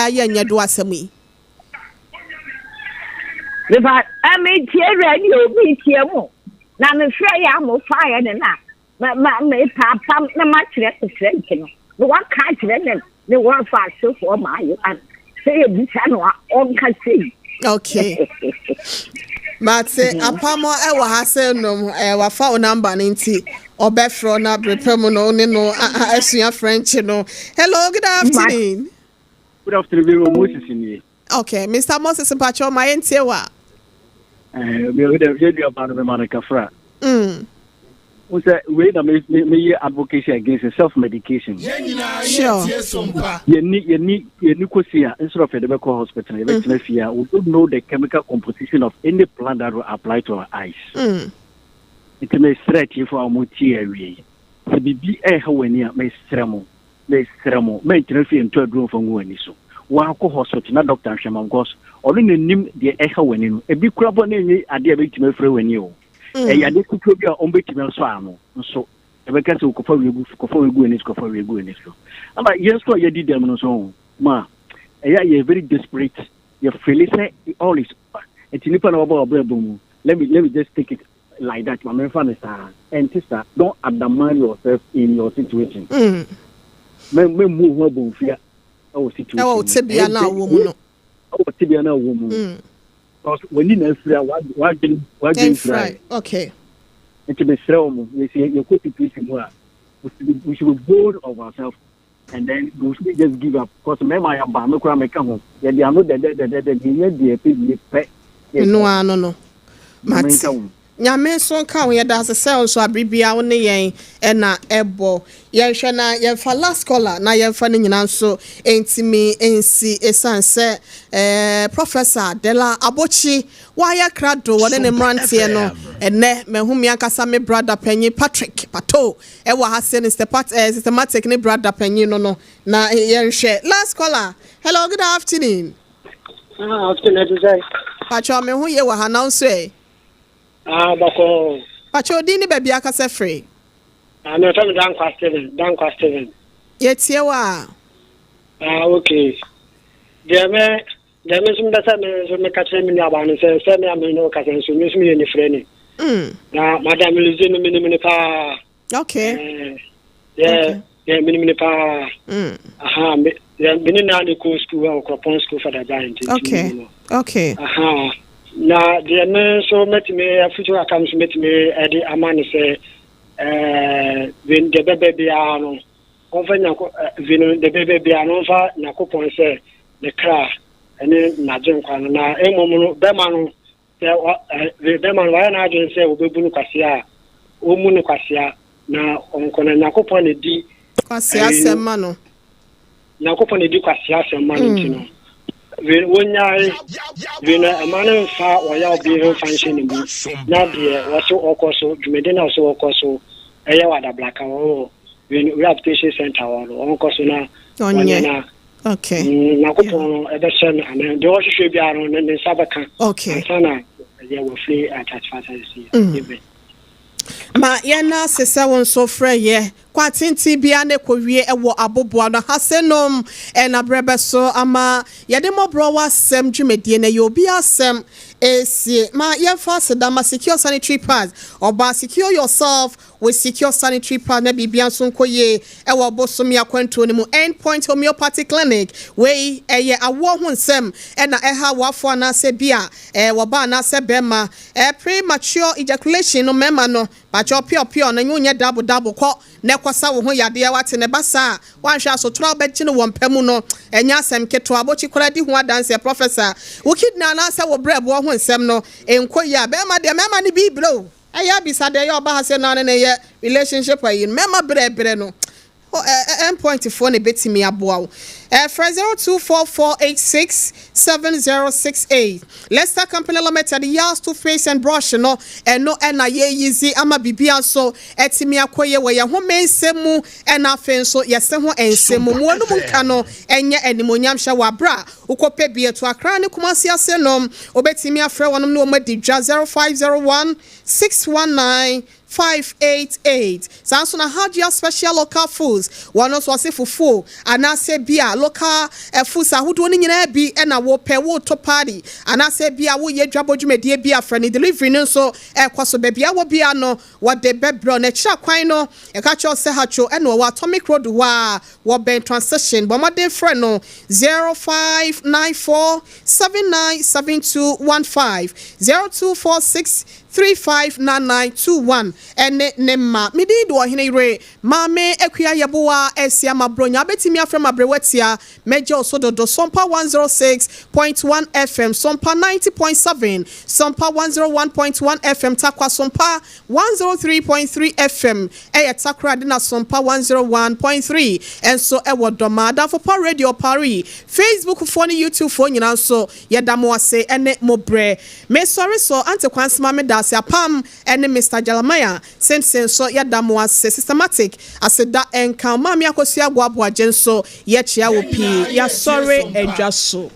[SPEAKER 1] ayɛ nyɛ do asɛm yi.
[SPEAKER 21] Mepa metie radio metie mo na mefrɛ yɛ a mofaeɛ no na ma ma mepaapam na makyerɛ me French no na waka akyerɛ ne ne wɔfa asefoɔ ma ayewa no sɛ yɛbisa no a ɔnka sei.
[SPEAKER 1] Okay. Mate apam ɛwɔ ha sɛ nom eh, wafa wo number no nti ɔbɛfrɛ na berepɛ mu no ne no asua French no. Hello, good afternoon.
[SPEAKER 10] Good afternoon, Vero Moses nie.
[SPEAKER 1] Okay, Mr. Moses mpakyɛw ma yɛntie wo a.
[SPEAKER 10] Eh, me me yɛ nua ba no me ma no kafra.
[SPEAKER 1] Mm.
[SPEAKER 10] Wo sɛ wei na me me me yɛ advocacy against self medication.
[SPEAKER 1] Sure.
[SPEAKER 10] Yɛni yɛni yɛni kosi a instead of yɛde bɛkɔ hospital yɛbɛtena fie a we don't know the chemical composition of any plant that will apply to our eyes.
[SPEAKER 1] Mm.
[SPEAKER 10] Nti mesrɛ atiefo a wɔn tie awie yi sɛ biribi ɛreha w'ani a mesrɛ mo Mesrɛ mo, mɛntena fie ntɔ aduro mfa ngu w'ani so. Woakɔ hospital na doctor nhwɛ ma wo because ɔno na nim deɛ ɛha w'ani no. Ebi koraa mpo na ɛnyɛ adeɛ a ɛbɛtumi afira w'ani o. Ɛyɛ adeɛ ketewa bi a wɔbɛtumi asɔ ano nso ɛbɛka sɛ kɔfa wei gu kɔfa wei gu w'ani so kɔfa wei gu w'ani so. Ama yɛn nso a yɛadi dɛm no nso ho ma ɛyɛ a yɛ very desperate yɛ feeli sɛ all is over. Nti nipa na waba w'abrabɔ mu let me let me just take it like that ma menfa no saa ɛnte saa don't undermine yourself in your situation
[SPEAKER 1] mm.
[SPEAKER 10] mɛmmu ho abomfia ɛwɔ situation
[SPEAKER 1] ɛwɔ tebea no a wɔ mu no
[SPEAKER 10] ɛwɔ tebea no a wɔ mu
[SPEAKER 1] mm.
[SPEAKER 10] because w'ani na afira w'adwene w'adwene mfira
[SPEAKER 1] okay
[SPEAKER 10] nti mesrɛ wɔ mo yɛsɛ yɛkɔ situation mu a we should be bold of ourselves and then we should just give up because mmarima yɛ ba me koraa meka ho yɛde ano dɛdɛdɛdɛdɛ deɛ yɛ deɛ pɛ wie pɛ.
[SPEAKER 1] Ɛno ara no no mate nyame nso nka ho yɛda ase sɛ nso abere biara wo ne yɛn ɛna ɛbɔ yɛnhwɛ na yɛmfa last caller na yɛmfa no nyinaa nso ntumi nsi ɛsiane sɛ ɛɛ professor Dela Abokyi wayɛ krado wɔne ne mmeranteɛ no ɛnɛ mahu me ankasa me brother panyin Patrick Pato Ɛwɔ ha se ne step eh, systematic ne brada panyin no no na yɛnhwɛ. Last caller. Hello, good afternoon.
[SPEAKER 2] Ah, afternoon, ɛte sɛ.
[SPEAKER 1] Pacho, me ho ye wɔ ha na nso ɛ.
[SPEAKER 2] Ah, bɔkɔɔ.
[SPEAKER 1] Pacho, odin ne baabi akasa firi.
[SPEAKER 2] Ah, me fɛ me Dankwa Steven, Dankwa Steven.
[SPEAKER 1] Yɛtie wo a.
[SPEAKER 2] Ah, okay. Deɛ me Deɛ me nso mepɛ sɛ me nso meka kyerɛ me nuabaa no sɛ sɛ me a me ne wo kasa nso me nso meyɛ nifirani.
[SPEAKER 1] Mm.
[SPEAKER 2] Na Madam Lizzie no menim no paa.
[SPEAKER 1] Okay.
[SPEAKER 2] Eh, yɛ yɛ menim no paa.
[SPEAKER 1] Mm.
[SPEAKER 2] Aha, me yɛ me ne naa ne kɔ school wɔ Kuropɔn School for the Blind. nti
[SPEAKER 1] Okay.
[SPEAKER 2] menim no.
[SPEAKER 1] Okay.
[SPEAKER 2] Aha. Na deɛ me nso mɛtumi afutuo kakra nso mɛtumi de ama no sɛ ɛɛ deɛ bɛbɛ biara no ɔmfa Nyanko ɛɛ no deɛ bɛbɛ biara no ɔmfa Nyankopɔn sɛ ne kra ne n'agyenkwa no, na mmom no, bɛma no, sɛ bɛma no wayɛ n'adwene sɛ wɔbɛbu no kwasea a, wɔmmu no kwasea, na ɔnkɔ na Nyankopɔn na di
[SPEAKER 1] kwasea asɛm ma no.
[SPEAKER 2] Nyankopɔn na di kwasea asɛm ma no nti no, wonyae wei no ɛma no mfa ɔyaw bi mfa nhyɛ ne mu, na deɛ wɔso ɔkɔ so, dwumadi na ɔso ɔkɔ so ɛyɛ wɔ adabraka wɔ rehabilitation center hɔ no, ɔnkɔ so na ɔnyɛ na
[SPEAKER 1] Okay.
[SPEAKER 2] Mm, Nyankopɔn no ɛbɛhyɛ no anan deɛ ɔhwehwɛ biara no ne nsa bɛka.
[SPEAKER 1] Okay.
[SPEAKER 2] Ansa na yɛ wɔfiri akyakyefa asase yi.
[SPEAKER 1] Mm. Ma yɛn ase sɛ wo nso frɛ yɛ kɔ atenten biara na ɛkɔwie wɔ aboboa no ha se nom ɛna berɛ bɛso ama yɛde mmɔborɔ wɔ asɛm dwumadie na ɛyɛ obi asɛm ɛsie ma yɛmfa aseda ma secure sanitary pads ɔbaa secure yourself Wo secure sanitary pad na biribia nso nkɔ yie wɔ bosome akwantuo no mu. End Point Homeopathy Clinic, wei ɛyɛ awoɔ ho nsɛm na ɛha awoafoɔ anaasɛ bi a ɛyɛ ɔbaa anaasɛ bɛɛma. Pre mature ejaculation no mɛɛma no pakyɛw pure pure no nyɛ wonyɛ dabo dabo kɔ na ɛkɔsa wo ho yadeɛ wate na ɛba saa a woanhwɛ asotorɔ a wobɛgye no wɔ mpa mu no ɛnyɛ asɛm ketewa abɔkyi koraa di ho adanseɛ Professor wo kidney anaasɛ wo brɛboɔ ho nsɛm no nkɔ yie a bɛɛma deɛ mɛɛma no bi brɛ o. Ɛyɛ abisa deɛ ɛyɛ ɔba ha sɛ naa ne ne yɛ relationship ayi no mɛma brɛbrɛ no. Endpoint foɔ na ɛbɛtumi aboa wo. Frɛ 0244867068. Lester Company Limited, Yas toothpaste and brush no, ɛno ɛna yɛyizi ama biribia nso ɛtumi akɔ yie wɔ yɛn home nsɛm mu ɛna afei nso yɛse ho nsɛm mu. Mu anum nka no ɛnyɛ animonyam hyɛ wɔ aberɛ a wokɔpɛ bi ɛto Accra ne Kumasi ase nom. Wobɛtumi afrɛ wɔnom ne wɔn adi dwa 0501 619 588. Saa nso na Hajia Special Local Foods, wɔn nso wɔse fufuo anaasɛ bia local foods ahodoɔ no nyinaa bi na wopɛ, woreto party anaasɛ bia woyɛ dwabɔ dwumadie bi a frɛ no delivery no nso ɛkɔ so baabi a wɔ bia no wɔde bɛbrɛ wo. Na akyiri akwan no yɛka kyerɛ wo sɛ Hatcho ɛna ɔwɔ Atomic Road hɔ a wɔbɛn Transition. Bɔ mmɔden frɛ no 0594 797215, 0246 359921 ɛne ne mma. Me din de Ɔhene Yere Maame Akua Yeboah Asia Mabronya. Wobɛtumi afrɛ me Aberewatia. Mɛgye wo so dodo. Sompa 106.1 FM, Sompa 90.7, Sompa 101.1 FM, Tarkwa Sompa 103.3 FM ɛyɛ Takoradi na Sompa 101.3 nso ɛwɔ Dɔma. Adamfo Pa Radio Paris, Facebook foɔ ne YouTube foɔ nyinaa nso yɛda mo ase ɛne mo brɛ. Me sɔre so Aunty Kwansema me da ase Apam ɛne Mister Jeremiah Simpson nso yɛda mo ase Systematic aseda nka wo Maame Akosua Boaboagye nso yɛkyea wo pii Yɛasɔre adwa so.